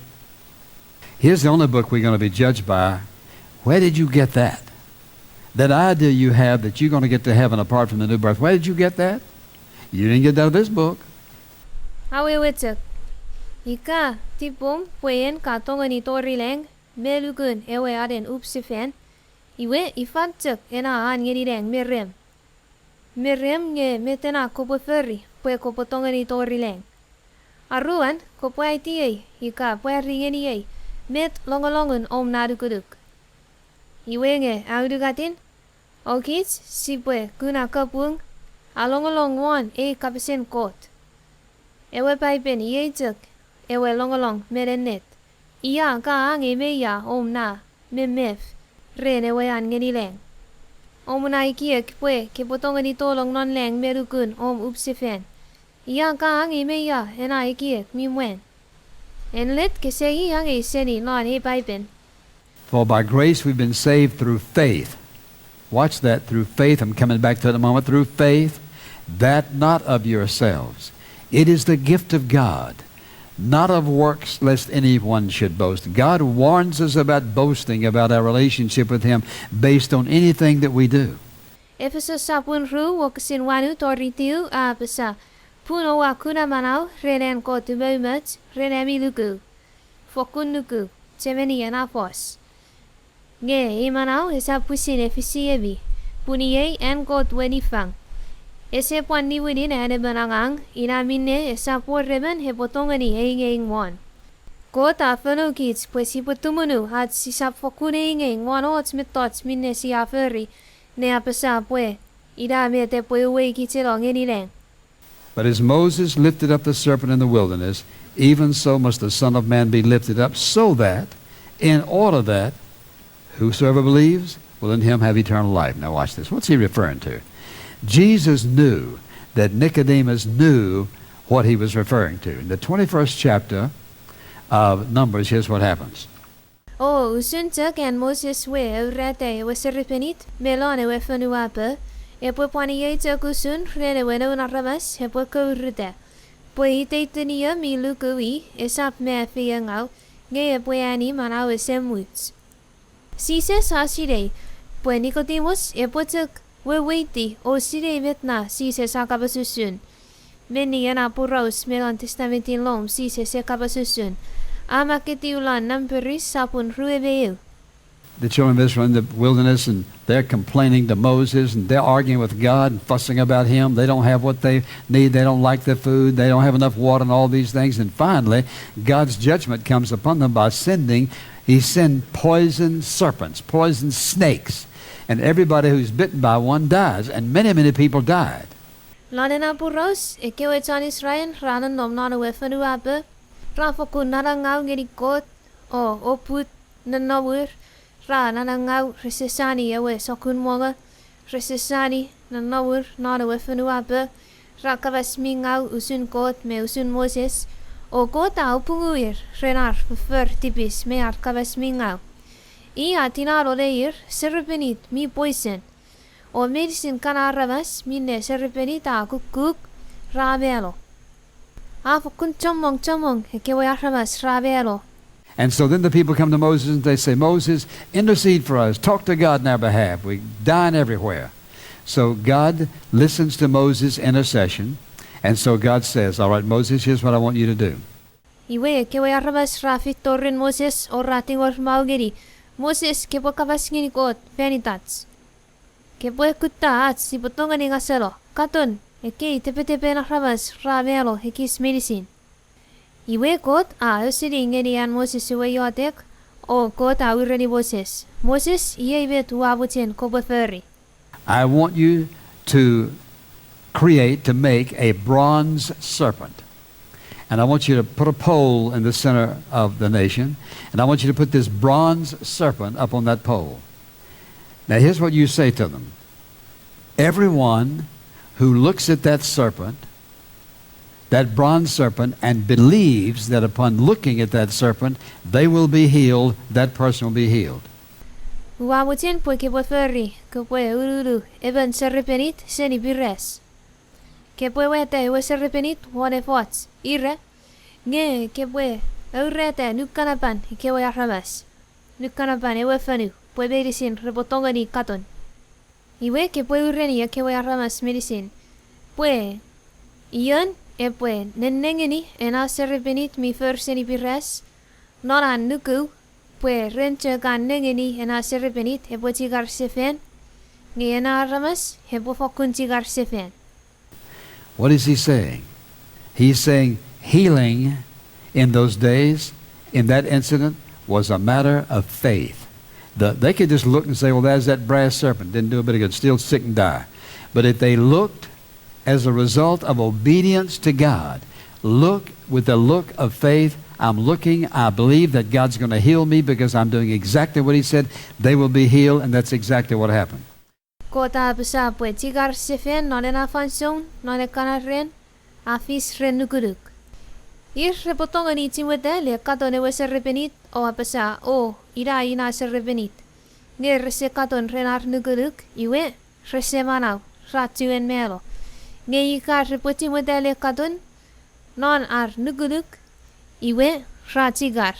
here's the only book we're gonna be judged by. Where did you get that? That idea you have that you're gonna get to heaven apart from the new birth, where did you get that? You didn't get that out of this book. Awewe chok. Ika tipom pwe en ka tongeni tori lang me lukun ewe anen upsefan, iwe ifa chok ena an ngeni lang me rem? Me rem nge met ena kopwe fori pwe kopwe tongeni tori lang? Aruan, kopwe aitiei ika pwari ngeniei met longolongun om nanukunuk. Iwe nge aunungatin, O kich sipwe kuna kapung, alongolong won ei kapasen Kot. Ewe Paipen iei chok ewe longolong me ennet. Ia ka angei me ia om na memef ren ewe an ngeni lang? Om na ekiek pwe kepwe tongeni tolong non lang me nukun om upsefan. Ia ka angei me ia ena ekiek mi mwan? Ennet kese angei seni non ei Paipen. For by grace we've been saved through faith. Watch that, through faith. I'm coming back to it in a moment. Through faith, that not of yourselves. It is the gift of God, not of works, lest anyone should boast. God warns us about boasting about our relationship with Him based on anything that we do. Efesos sapun ru wokisin wanu tori tiu a apasa, pun oua kuna manau ren an Kot umoumoch ren ami nuku. Fokkun nuku, chechemeni ena fos. Nge ei manau esap pwisin efisiemi, pun iei an Kot we niffang. Ese pwan niwinin an emon angang, ina minne esap wor emon epwe tongeni eingeing won. Kot a fonoukich pwe sipwe tumunu ach sisap fokkun eingeing won och mettoch minne sia fori, ne apasa pwe ina met epwe uweikicheno ngeni lang. But as Moses lifted up the serpent in the wilderness, even so must the Son of Man be lifted up, so that, in order that, whosoever believes will in him have eternal life. Now watch this. What's he referring to? Jesus knew that Nicodemus knew what he was referring to. In the twenty-first chapter of Numbers, here's what happens. O usun chok an Moses we aurata ewe serepenit me lon ewe fonuapo, epwe pwan iei chok usun ren ewe Noun Aramas epwe kouruta, pwe iteiten io mi luku i esap mefi feiengau, nge epwe ani manau esemuch. Jises a sinei pwe Nikotimus epwe chok weweiti o sinei met na Jises a kapas usun. Menni ena poraus me non Testamentin Lom Jises e kapas usun, a makketiw lon Namperis sapun rue me eu. The children of Israel in the wilderness, and they're complaining to Moses, and they're arguing with God and fussing about him. They don't have what they need. They don't like the food. They don't have enough water and all these things. And finally, God's judgment comes upon them by sending, he sent poison serpents, poison snakes. And everybody who's bitten by one dies. And many, many people died. Lon ena poraus, ekkewe chon Israel ra nonnom non ewe fonuapo, ra fokkun nanangau ngeni Kot, o oput nonnomur, ra nanangau rese sani ewe sokkun mongo, rese sani nonnomur non ewe fonuapo, ra kapas mi ngau usun Kot me usun Moses, o Kot a apunguir ren ar foffor tipis me ar kapas mi ngau. I a tinano neir serepenit mi poison, o meinisin kana aramas minne serepenit a kukkuk ra mano. A fokkun chommong chommong ekkewe aramas ra mano. And so then the people come to Moses and they say, Moses, intercede for us. Talk to God on our behalf. We're dying everywhere. So God listens to Moses' intercession. And so God says, All right, Moses, here's what I want you to do. Iwe ekkewe aramas ra feito ren Moses o ra tingor maungeni, Moses, kepwe kapas ngeni Kot fan itach. Kepwe kutta ach sipwe tongeni ngaseno. Katon, ekkei tepetepen aramas ra mano ekis meinisin. Iwe Kot a ausening ngeni an Moses ewe iotek, o Kot a ureni Moses, Moses, iei met ua mochen kopwe fori. I want you to create, to make a bronze serpent. And I want you to put a pole in the center of the nation. And I want you to put this bronze serpent up on that pole. Now, here's what you say to them. Everyone who looks at that serpent, that bronze serpent, and believes that upon looking at that serpent, they will be healed, that person will be healed. Ua mochen pwe kepwe fori, kopwe ununu emon serepenit seni piras. Kepwe wata ewe serepenit won efoch ira, nge kepwe aurata nukanapan ekkewe aramas, nukanapan ewe fonu, pwe meinisin repwe tongeni katon. Iwe kepwe ureni ekkewe aramas meinisin pwe ion epwe nennengeni ena serepenit mi for seni piras, non an nuku, pwe ren chok an nengeni ena serepenit epwe chikar sefan, nge ena aramas epwe fokkun chikar sefan. What is he saying? He's saying healing in those days, in that incident, was a matter of faith. The, they could just look and say, "Well, there's that brass serpent. Didn't do a bit of good. Still sick and die." But if they looked as a result of obedience to God, look with a look of faith, "I'm looking, I believe that God's gonna heal me because I'm doing exactly what he said," they will be healed, and that's exactly what happened. Kot a apasa pwe chikar sefan non ena fansoun, non ekkana ran, a fis ren nukunuk. Ir repwe tongeni chimweta le katon ewe serepenit o apasa, "O, ina, ina serepenit." Nge rese katon ren ar nukunuk, iwe, rese manau, ra chuen mano. Nge ika repwe chimweta le katon non ar nukunuk, iwe, ra chikar.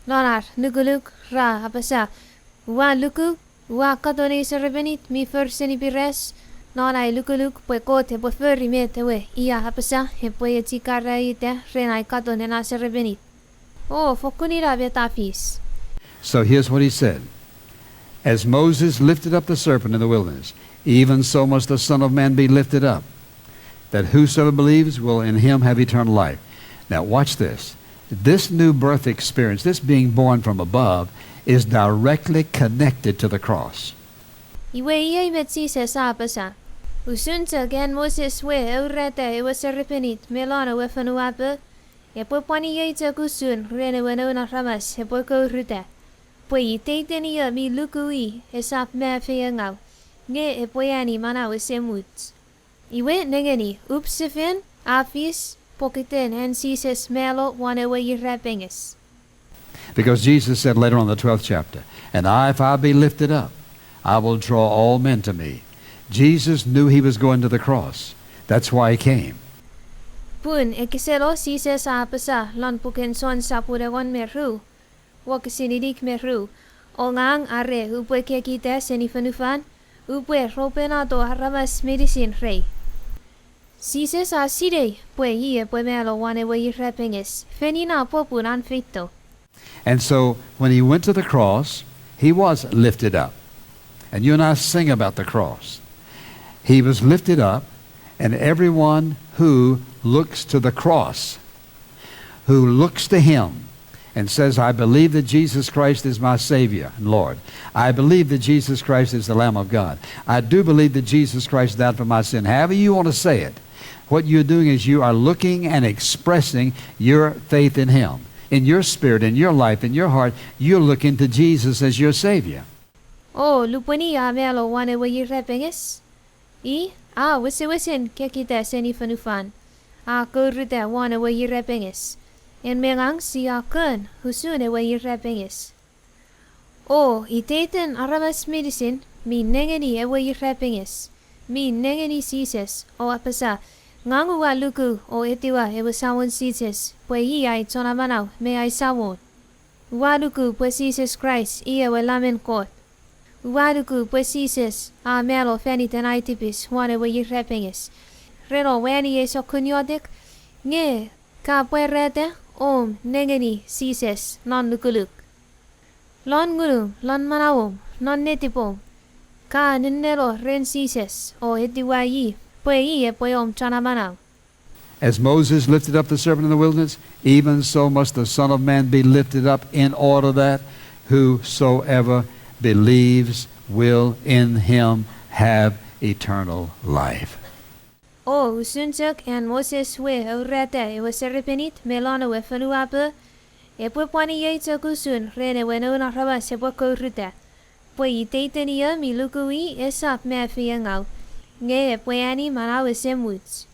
Non ar nukunuk ra apasa, "Ua luku, ua katon ei serepenit mi for seni piras," non ai lukuluk pwe Kot epwe fori met ewe i a apasa, epwe echikara ita ren ai katon ena serepenit. O, fokkun ina met a fis. So here's what he said. "As Moses lifted up the serpent in the wilderness, even so must the Son of Man be lifted up, that whosoever believes will in him have eternal life." Now watch this. This new birth experience, this being born from above, is directly connected to the cross. Iwe iei met Jises a apasa, "Usun chok an Moses we aurata ewe serepenit me lon ewe fonuapo, epwe pwan iei chok usun ren ewe Noun Aramas epwe kouruta, pwe iteiten io mi luku i esap ma feiengau, nge epwe ani manau esemuch." Iwe nengeni, up sefan a fis pokiten an Jises mano won ewe irapenges. Because Jesus said later on in the twelfth chapter, "And I, if I be lifted up, I will draw all men to me." Jesus knew he was going to the cross. That's why he came. Pun ekiseno Jises a apasa lon puken Jon sapun engon me ru, wokisin inik me ru, "O ngang are upwe kekita seni fonufan, upwe ropenato aramas meinisin rei." Jises a sinei pwe i epwe mano won ewe irapenges fen ina popun an feito. And so when he went to the cross, he was lifted up. And you and I sing about the cross. He was lifted up, and everyone who looks to the cross, who looks to him and says, "I believe that Jesus Christ is my Savior and Lord. I believe that Jesus Christ is the Lamb of God. I do believe that Jesus Christ died for my sin." However you want to say it, what you're doing is you are looking and expressing your faith in him. In your spirit, in your life, in your heart, you're looking to Jesus as your Savior. O lupwen i a mano won ewe irapenges, i a wesewesen kekita seni fonufan, a kouruta won ewe irapenges. En me ngang sia kon usun ewe irapenges. O iteiten aramas meinisin mi nengeni ewe irapenges, mi nengeni Jises o apasa, "Ngang ua luku o etiwa ewe Samon Jises pwe i ai Chon Amanau me ai Samon. Ua luku pwe Jises Kraist i ewe Lamen Kot. Ua luku pwe Jises a mano fan iten ai tipis won ewe irapenges. Ren om ani ei sokkun iotek, nge ka pwarata om nengeni Jises non nukuluk. Lon ngunum, lon manauom, non netipom, ka nenneno ren Jises o etiwa i pwe i epwe om Chon Amanau." As Moses lifted up the serpent in the wilderness, even so must the Son of Man be lifted up, in order that whosoever believes will in him have eternal life. O usun chok an Moses we aurata ewe serepenit me lon ewe fonuapo, epwe pwan iei chok usun ren ewe Noun Aramas epwe kouruta, pwe iteiten io mi luku i esap ma feiengau, nge epwe ani manau esemuch.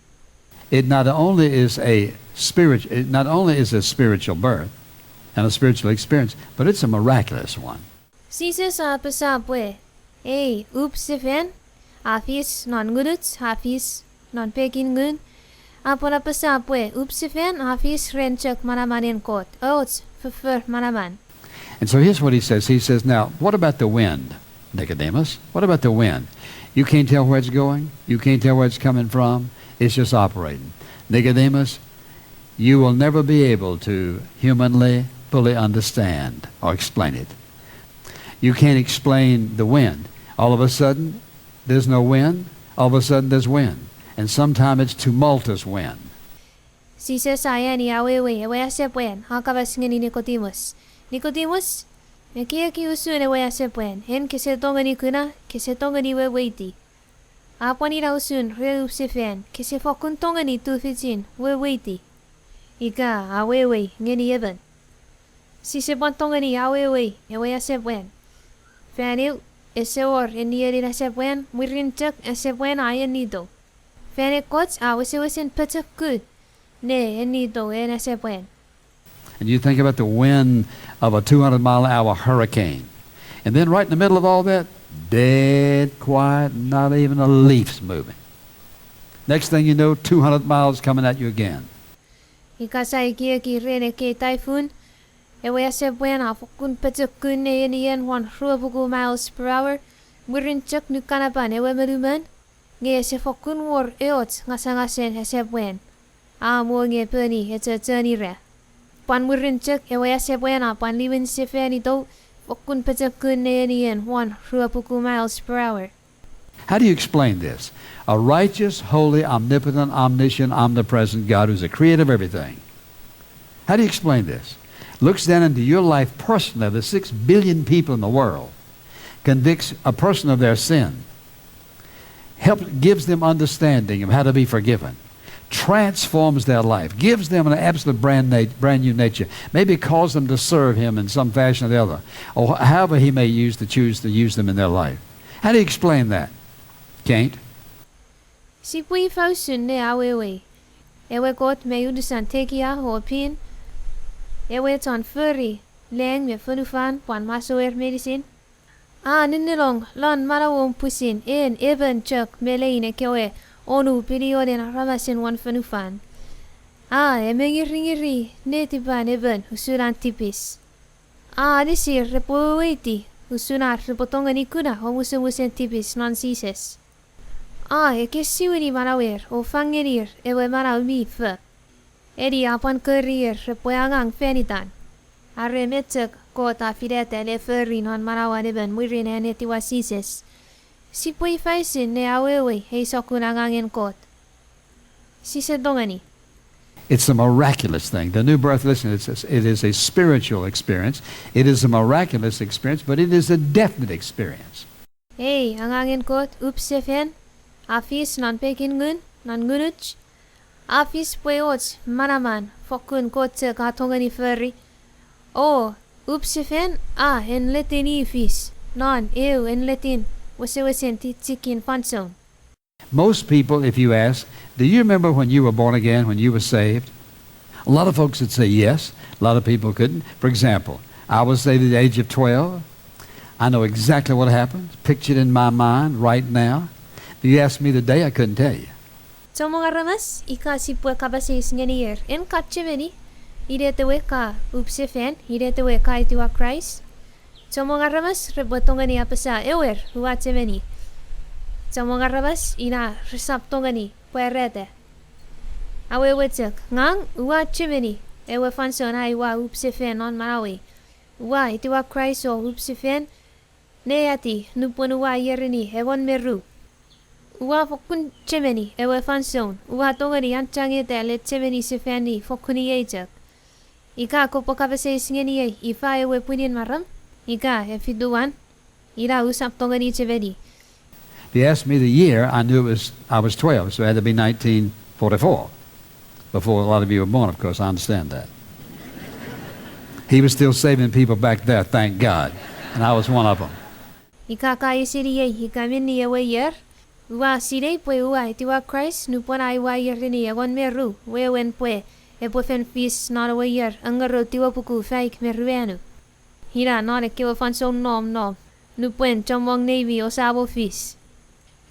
It not only is a spirit, it not only is a spiritual birth and a spiritual experience, but it's a miraculous one. Jises a apasa pwe ei up sefan a fis non ngunuch, a fis non pekin ngun, a pwan apasa pwe up sefan a fis ren chok manamanen Kot, och foffor manaman. And so here's what he says. He says, "Now, what about the wind, Nicodemus? What about the wind? You can't tell where it's going. You can't tell where it's coming from. It's just operating. Nicodemus, you will never be able to humanly fully understand or explain it. You can't explain the wind. All of a sudden, there's no wind. All of a sudden, there's wind. And sometimes it's tumultuous wind." Jises a ani awewe ewe asepwan a kapas ngeni Nikotimus. Nikotimus, Ekieki usun ewe asepwan, en kese tongeni kuna, kese tongeni weweiti. A pwan ina usun ren up sefan, kese fokkun tongeni tufichin weweiti. Ika awewei ngeni emon. Sise pwan tongeni awewei ewe asepwan. Fan eu, ese wor ennienin asepwan, mwirin chok asepwan a ennito. Fan ekkoch a wesewesen pochokun ne ennito en asepwan. And you think about the wind of a two hundred mile an hour hurricane. And then right in the middle of all that, dead quiet, not even a leaf's moving. Next thing you know, two hundred miles coming at you again. Ika sa ekieki ren ekkei taifun, ewe asepwan a fokkun pochokun ne enien won ruepuku miles per hour, mwirin chok nukanapan ewe monumon, nge ese fokkun wor eoch ngasangasen asepwan. A mo nge poni echochon ira. Pwan mwirin chok ewe asepwan a pwan liwin sefan itou, fokkun pochokun ne enien won ruepuku miles per hour. How do you explain this? A righteous, holy, omnipotent, omniscient, omnipresent God who's the creator of everything. How do you explain this? Looks down into your life personally, the six billion people in the world, convicts a person of their sin, helps, gives them understanding of how to be forgiven, transforms their life, gives them an absolute brand, na- brand new nature, maybe calls them to serve Him in some fashion or the other, or however He may use to choose to use them in their life. How do you explain that, Kent? Sipwe ifa usun ne awewei ewe Kot mi unusan tekia o pin, ewe chon fori lang me fonufan pwan masouer meinisin, a ninnilong lon manauom pwisin en emon chok me lein ekkewe onu bilionen aramasen won fonufan. A emengiringiri netipan emon usun an tipis. A anisir repwe weweiti usun ar repwe tongeni kuna omusomusen tipis non Jises. A ekkesiwini manauer o fangenir ewe manau mi fo. Eni a pwan koriir repwe angang fan itan. Are met chok Kot a finata le fori non manauan emon mwirin an etiwa Jises. Sipwe ifa usun ne awewei ei sokkun angangen Kot? Sise tongeni. It's a miraculous thing. The new birth, listen, it's, it is a spiritual experience. It is a miraculous experience, but it is a definite experience. Ei angangen Kot, up sefan, a fis non pekin ngun, non ngunuch, a fis pwe och manaman fokkun Kot chok a tongeni fori. O, up sefan a enletin i fis non eu enletin wesewesen tichikin fansoun. Most people, if you ask, "Do you remember when you were born again, when you were saved?" A lot of folks would say yes. A lot of people couldn't. For example, I was saved at the age of twelve. I know exactly what happened, pictured in my mind right now. If you asked me today, I couldn't tell you. Chommong aramas, ika sipwe kapas eis ngeniir, en ka chemeni inet ewe ka up sefan, inet ewe ka etiwa Kraist? Chommong aramas repwe tongeni apasa, ewer, ua chemeni. Chommong aramas ina resap tongeni pwarata. Awewe chok, ngang ua chemeni ewe fansoun ai ua up sefan non manauei. Ua etiwa Kraist o up sefan, ne ati nupwen ua ierini engon me ru. Ua fokkun chemeni ewe fansoun ua tongeni anchangeta le chemeni sefani fokkun iei chok. Ika kopwe kapas eis ngeniei ifa ewe pwinin maram, ika efituan, ina usap tongeni chemeni. If you ask me the year, I knew it was, I was twelve, so it had to be nineteen forty-four. Before a lot of you were born, of course, I understand that. He was still saving people back there, thank God. And I was one of them. Ika ka eisiniei ika minne ewe ier, ua sinei pwe ua etiwa Kraist nupwen ai ua ierini engon me ru, wewen pwe epwe fen fis non ewe ier engorou tiwepuku faik me ruanu. Ina non ekkewe fansoun nom nom, nupwen chommong neimi ousamo fis.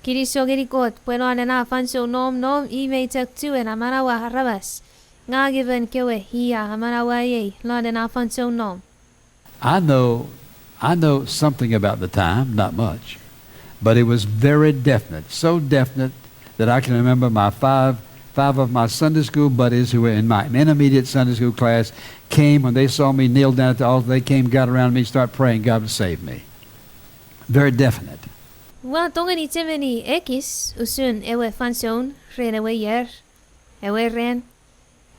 Kinisou ngeni Kot pwe non ena fansoun nom nom i mei chok chuen amanaua aramas. Ngang emon kewe i a amanaua ei non ena fansoun nom. I know, I know something about the time, not much, but it was very definite, so definite that I can remember my five, five of my Sunday school buddies who were in my intermediate Sunday school class came, when they saw me kneel down at the altar, they came, got around me, start praying, God would save me. Very definite. Ua tongeni chemeni ekis usun ewe fansoun ren ewe ier, ewe ran,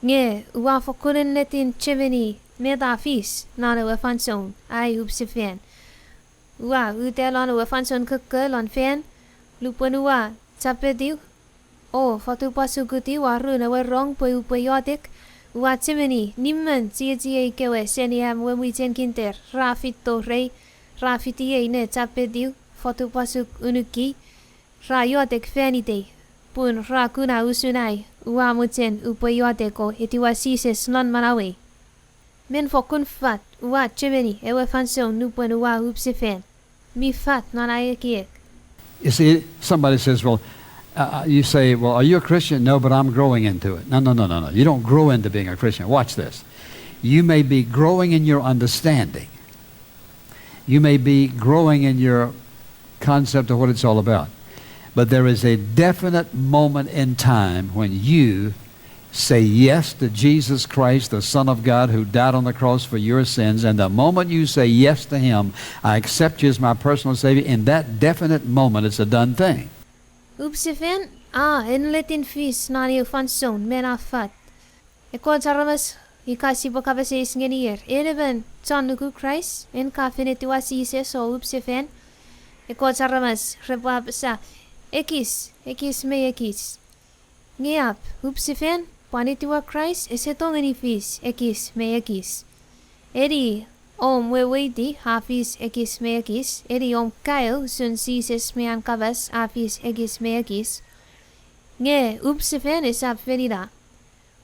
nge ua fokkun ennetin chemeni Met a fis non ewe fansoun ai upsefan? Ua uta lon ewe fansoun kokko lon fan, lupwen ua chapetiw o fotupwasukutiw arun ewe rong pwe upwe iotek, ua chemeni nimmen chiechiei kewe seni am we mwichen kinter ra feito rei, ra fitiei ne chapetiw, fotupwasuk unuki, ra iotek fan itei, pun ra kuna usun ai ua mochen upwe iotek o etiwa Jises non manauei. Men fokkun fat ua chemeni ewe fansoun nupwen ua upsefan. Mi fat non ai ekiek. You see, somebody says, well, uh, uh, you say, well, are you a Christian? No, but I'm growing into it. No, no, no, no, no. You don't grow into being a Christian. Watch this. You may be growing in your understanding. You may be growing in your concept of what it's all about. But there is a definite moment in time when you say yes to Jesus Christ, the Son of God, who died on the cross for your sins. And the moment you say yes to Him, I accept you as my personal Savior, in that definite moment, it's a done thing. Upsefan a enletin fis non eu fansoun men a fat. Ekkoch aramas, ika sipwe kapas eis ngeniir, en emon chon nuku Kraist, en ka fen etiwa Jises o upsefan? Ekkoch aramas repwe apasa, ekis, ekis me ekis. Nge ap, upsefan pwan etiwa Kraist ese tongeni fis ekis me ekis. Eni om weweiti a fis ekis me ekis, eni om kaeo usun Jises me an kapas a fis ekis me ekis. Nge upsefan esap fen ina.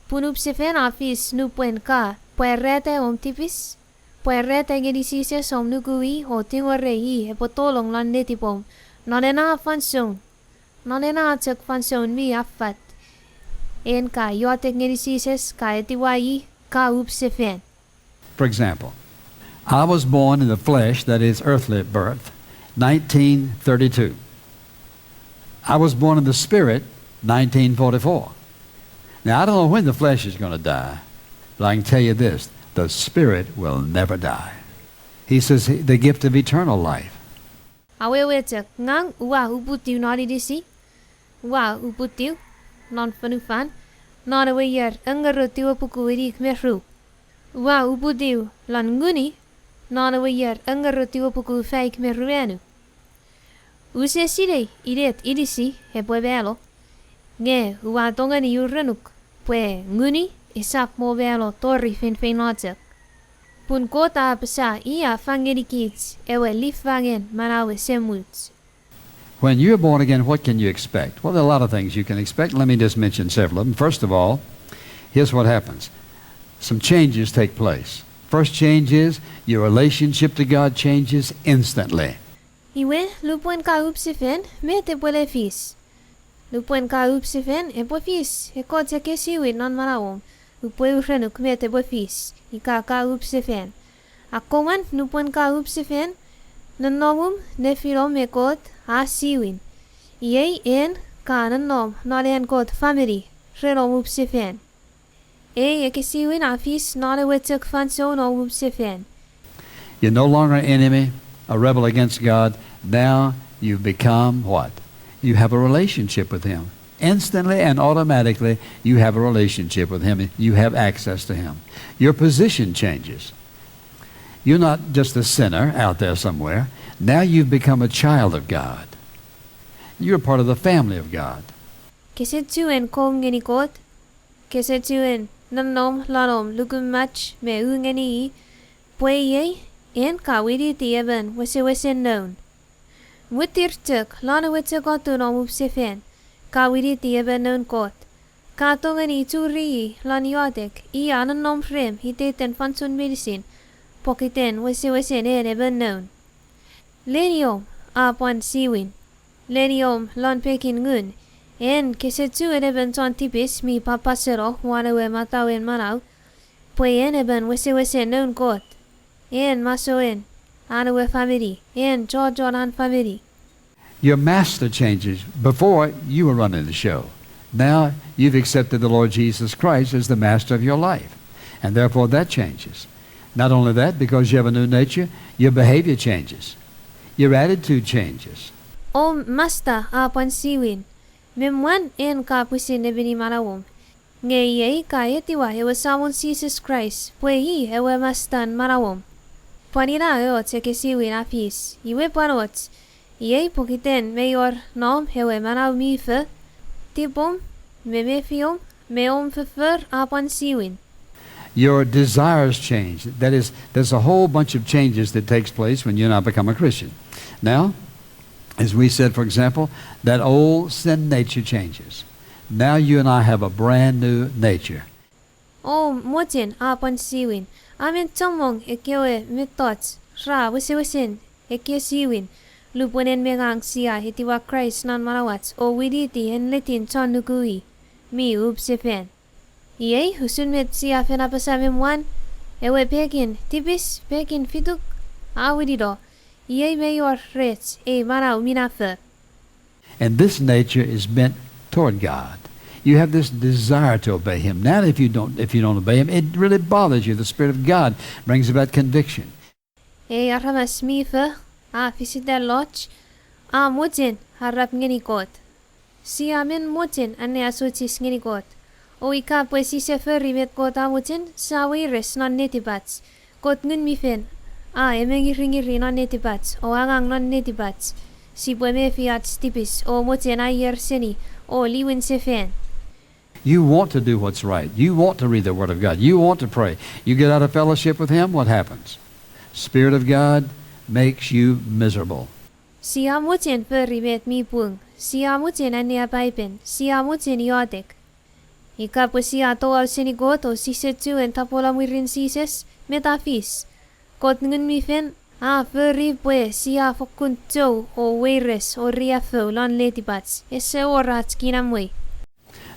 Pun upsefan a fis nupwen ka pwarata om tipis, pwarata ngeni Jises om nuku i o tingorei i epwe tolong lon netipom non ena fansoun, non ena chok fansoun mi affat. En ka iotek ngeni Jises, ka etiwa i, ka upsefan. For example, I was born in the flesh, that is, earthly birth, nineteen thirty-two. I was born in the spirit, nineteen forty-four. Now, I don't know when the flesh is gonna die, but I can tell you this, the spirit will never die. He says, the gift of eternal life. Awewe chok, ngang ua uputiw non inisi, ua uputiw non fonufan non ewe ier engorou tiwepuku inik me ru. Ua uputiw lon nguni non ewe ier engorou tiwepuku faik me ruanu. Use sinei inet inisi epwe mano, nge ua tongeni urenuk pwe nguni esap mo mano tori feinfeino chok. Pun Kot a apasa i a fang ngenikich ewe liffangen manau esemuch. When you're born again, what can you expect? Well, there are a lot of things you can expect. Let me just mention several of them. First of all, here's what happens. Some changes take place. First change is your relationship to God changes instantly. Iwe, lupwen ka upsefan, met epwe le fis? Lupwen ka upsefan, epwe fis ekkoch ekkesiwin non manauom, upwe urenuk met epwe fis ika ka upsefan. Akkomwan, nupwen ka upsefan, nonnomum, nefinom me Kot a siwin. Iei en ka nonnom non an Kot famini ren om upsefan. Ei ekkesiwin a fis non ewe chok fansoun om upsefan. You're no longer an enemy, a rebel against God. Now you've become what? You have a relationship with Him. Instantly and automatically, you have a relationship with Him. You have access to Him. Your position changes. You're not just a sinner out there somewhere. Now you've become a child of God. You're part of the family of God. Kese chuen kom ngeni Kot, kese chuen nonnom lon om lukumach me u ngeni i, pwe iei en ka winiti emon wesewesen noun. Mwitir chok lon ewe chok otun om upsefan, ka winiti emon noun Kot. Ka tongeni churi i lon iotek, i a nonnom rem iteiten fansoun meinisin, pokiten wesewesen en emon noun. Leniom a pwan siwin. Leniom lon pekin ngun, en kese chuen emon chon tipis mi papaseno won ewe matauen manau, pwe en emon wesewesen noun Kot. En masouen an ewe famini, en chochon an famini. Your master changes. Before, you were running the show. Now, you've accepted the Lord Jesus Christ as the master of your life. And therefore, that changes. Not only that, because you have a new nature, your behavior changes. Your attitude changes. Om masta a pwan siwin. Me mwan en ka pwisin nemeni manauom. Nge iei ka etiwa ewe Samon Jises Kraist pwe i ewe Mastan manauom. Pwan ina och ekkesiwin a fis, iwe pwan och, iei pokiten mei wor nom ewe manau mi fo, tipom, me mefiom, me om foffor a pwan siwin. Your desires change. That is, there's a whole bunch of changes that takes place when you and I become a Christian. Now, as we said, for example, that old sin nature changes. Now you and I have a brand new nature. O mochen a pwan siwin. A men chommong ekkewe mettoch ra wesewesen ekkesiwin lupwen en me ngang sia etiwa Kraist non manauach o winiti ennetin chon nuku i mi up sefan. Iei usun met sia fen apasa me mwan, ewe pekin tipis, pekin fituk, a winino. Iei mei wor rech ei manau minafo. And this nature is bent toward God. You have this desire to obey Him. Now, if you don't, if you don't obey Him, it really bothers you. The Spirit of God brings about conviction. Ei aramas mi fo, a fisita loch, a mochen arap ngeni Kot. Sia men mochen anneasochis ngeni Kot. O ika pwe sise fori met Kot a mochen, sia weires non netipach. Kot Ngun mi Fel a emengiringiri non netipach o angang non netipach. Sipwe mefi ach tipis o mochen aier seni o liwin sefan. You want to do what's right. You want to read the Word of God. You want to pray. You get out of fellowship with Him, what happens? Spirit of God makes you miserable. Sia mochen fori met mi pung. Sia mochen annea Paipen. Sia mochen iotek. Ika pwe sia touau seni Kot o sise chuen tapwolo mwirin Jises, met a fis? Kot Ngun mi Fel a fori pwe sia fokkun chou o weires o riaffou lon letipach, ese wor ach kinamwe.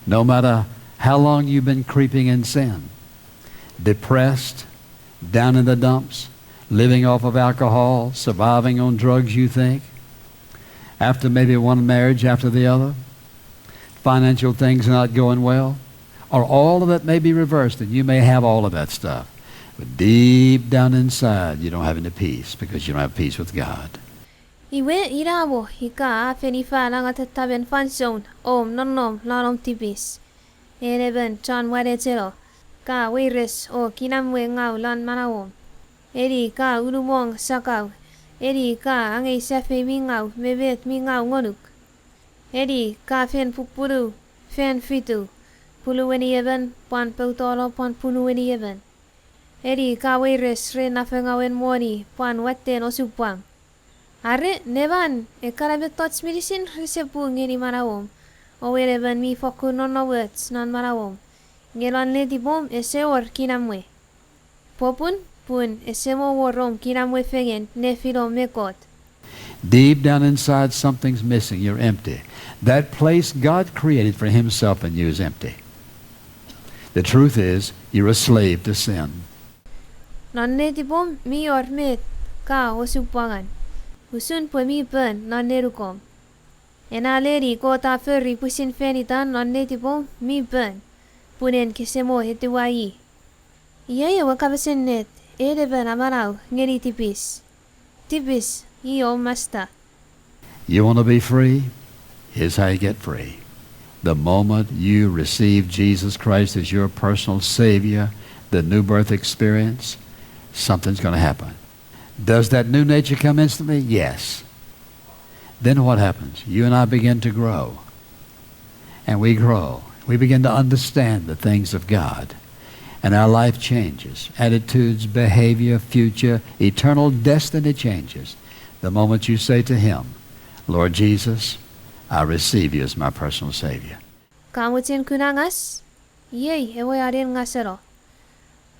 No matter how long you've been creeping in sin, depressed, down in the dumps, living off of alcohol, surviving on drugs, you think, after maybe one marriage after the other, financial things not going well, or all of that may be reversed and you may have all of that stuff. But deep down inside, you don't have any peace because you don't have peace with God. Iwe, ina mo ika a fen ifa nangatattam en fansoun om nonnom lon om tipis, en emon chon mwanecheno, ka weires o kinamwe ngau lon manauom. Eni ka unumong sakau, eni ka angei safei mi ngau me met mi ngau ngonuk. Eni ka fen pupunu, fan fitu, punuweni emon pwan poutono pwan punuweni emon. Eni ka weires ren nafengawen moni pwan watten osupwang. Are neman ekkana mettoch meinisin rese pung ngeni manauom, o en emon mi fokkun nonnomoch non manauom, nge lon letipom ese wor kinamwe. Popun pun ese mo wor om kinamwe fengen nefinom me Kot. Deep down inside, something's missing. You're empty. That place God created for Himself and you is empty. The truth is, you're a slave to sin. Non netipom mi wor met ka osupwangan, usun pwe mi pon non nenukom. Ena leni Kot a fori pwisin fan itan non netipom mi pon, pun en kese mo etiwa i. Iei ewe kapasen ennet, en emon a manau ngeni tipis. Tipis i om masta. You want to be free? Here's how you get free. The moment you receive Jesus Christ as your personal Savior, the new birth experience, something's going to happen. Does that new nature come instantly? Yes. Then what happens? You and I begin to grow. And we grow. We begin to understand the things of God. And our life changes. Attitudes, behavior, future, eternal destiny changes the moment you say to Him, Lord Jesus, I receive you as my personal Savior. Ka mochen kuna ngas? Iei ewe anen ngaseno.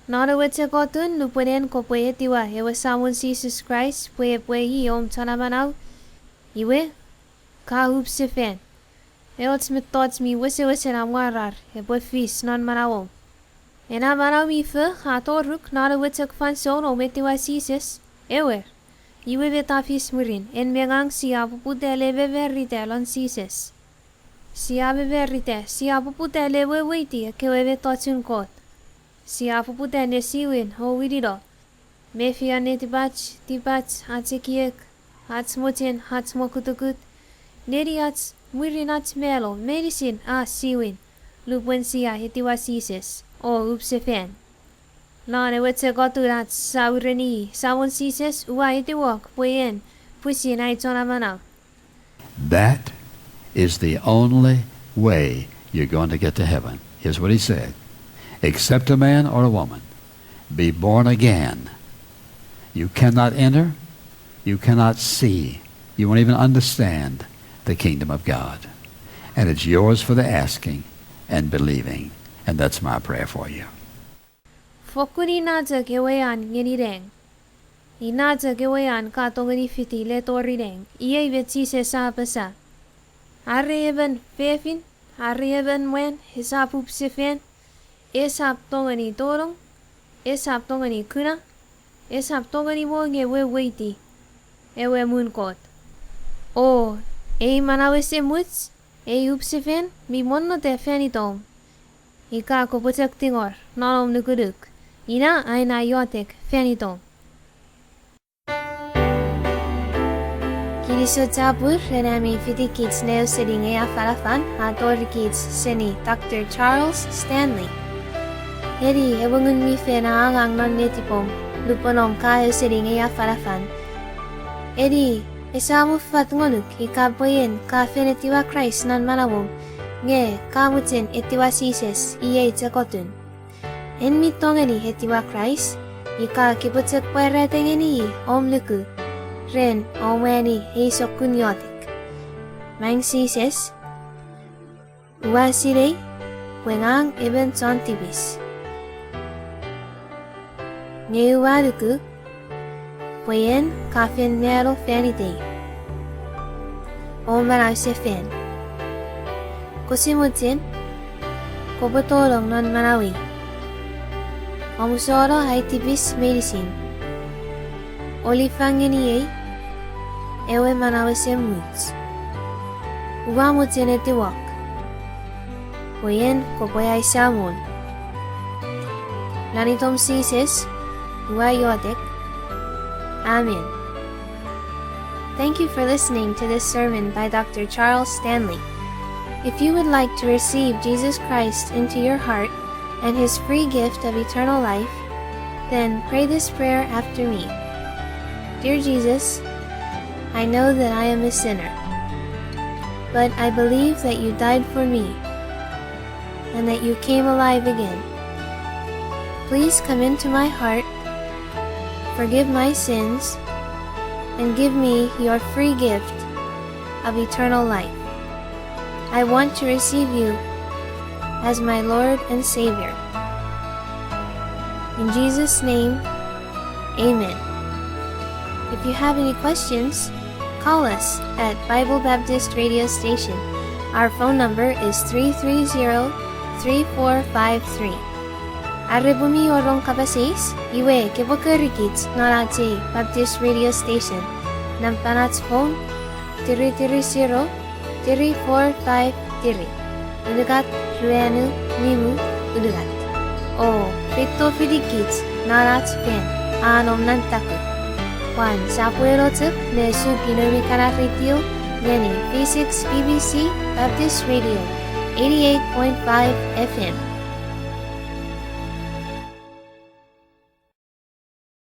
Non ewe chok otun nupwen en kopwe etiwa ewe Samon Jises Kraist pwe epwe i om Chon Amanau, iwe, ka up sefan. Eoch mettoch mi wesewesen amwarar epwe fis non manauom. Ena manau mi fo a toruk non ewe chok fansoun om etiwa Jises, ewer. Iwe met a fis mwirin, en me ngang sia poputa le mamarita lon Jises. Sia mamarita, sia poputa le weweiti ekkewe mettochun Kot. Sia poputa ne siwin o winino. Mefian netipach, tipach, ach ekiek, ach mochen, ach mokutukut, neni ach, mwirin ach mano, meinisin a siwin. lupwen sia etiwa Jises o up sefan. Non ewe chok otun ach sa ureni, Samon Jises, ua etiwok pwe en pwisin ai Chon Amanau. That is the only way you're going to get to heaven. Here's what he said. Except a man or a woman be born again, you cannot enter, you cannot see, you won't even understand the kingdom of God. And it's yours for the asking and believing. And that's my prayer for you. Fokkun ina chok ewe an ngeni nang. Ina chok ewe an ka tongeni fiti le tori nang. Iei met Jises a apasa. Are emon fefin, are emon mwan, esap up sefan, esap tongeni tonong, esap tongeni kuna, esap tongeni mo nge weweiti ewe muun Kot. O ei manau ese much, ei up sefan mi monnota fan itom. Ika kopwe chok tingor non om nukunuk, ina ai na iotek fan itom. Kinisou chapur ren ami fitikich ne ausening ei afanafan a torikich seni Doctor Charles Stanley. Eni ewe Ngun mi Fel a angang non netipom nupwen om ka ausening ei afanafan. Eni ese mufat ngonuk ika pwe en ka fen etiwa Kraist non manauom, nge ka mochen etiwa Jises iei chok otun. En mi tongeni etiwa Kraist ika kipwe chok pwarata ngeni i om nuku ren om ani ei sokkun iotek. Maing Jises, ua sinei pwe ngang emon chon tipis. Nge ua nuku pwe en ka fen mano fan itei o manau sefan. Kose mochen kopwe tonong non manauei, omusano ai tipis meinisin, o lifang ngeniei ewe manau ese much. Ua mochen etiwok pwe en kopwe ai Samon. Non itom Jises ua iotek. Amen. Thank you for listening to this sermon by Doctor Charles Stanley. If you would like to receive Jesus Christ into your heart and his free gift of eternal life, then pray this prayer after me. Dear Jesus, I know that I am a sinner, but I believe that you died for me and that you came alive again. Please come into my heart, forgive my sins, and give me your free gift of eternal life. I want to receive you as my Lord and Savior. In Jesus' name, amen. If you have any questions, call us at Bible Baptist Radio Station. Our phone number is three three zero, three four five three. Are pwe mi wor om kapas eis, iwe kopwe korikich non ach ei Baptist Radio Station. Nampan ach phone, three three zero, three four five three. Unungat ruanu nimu unungat. O feito fitikich non ach fan a nom non taku. Pwan sopweno chok ne suki noumi kana radio ngeni V six B B C Baptist Radio, eighty-eight point five F M.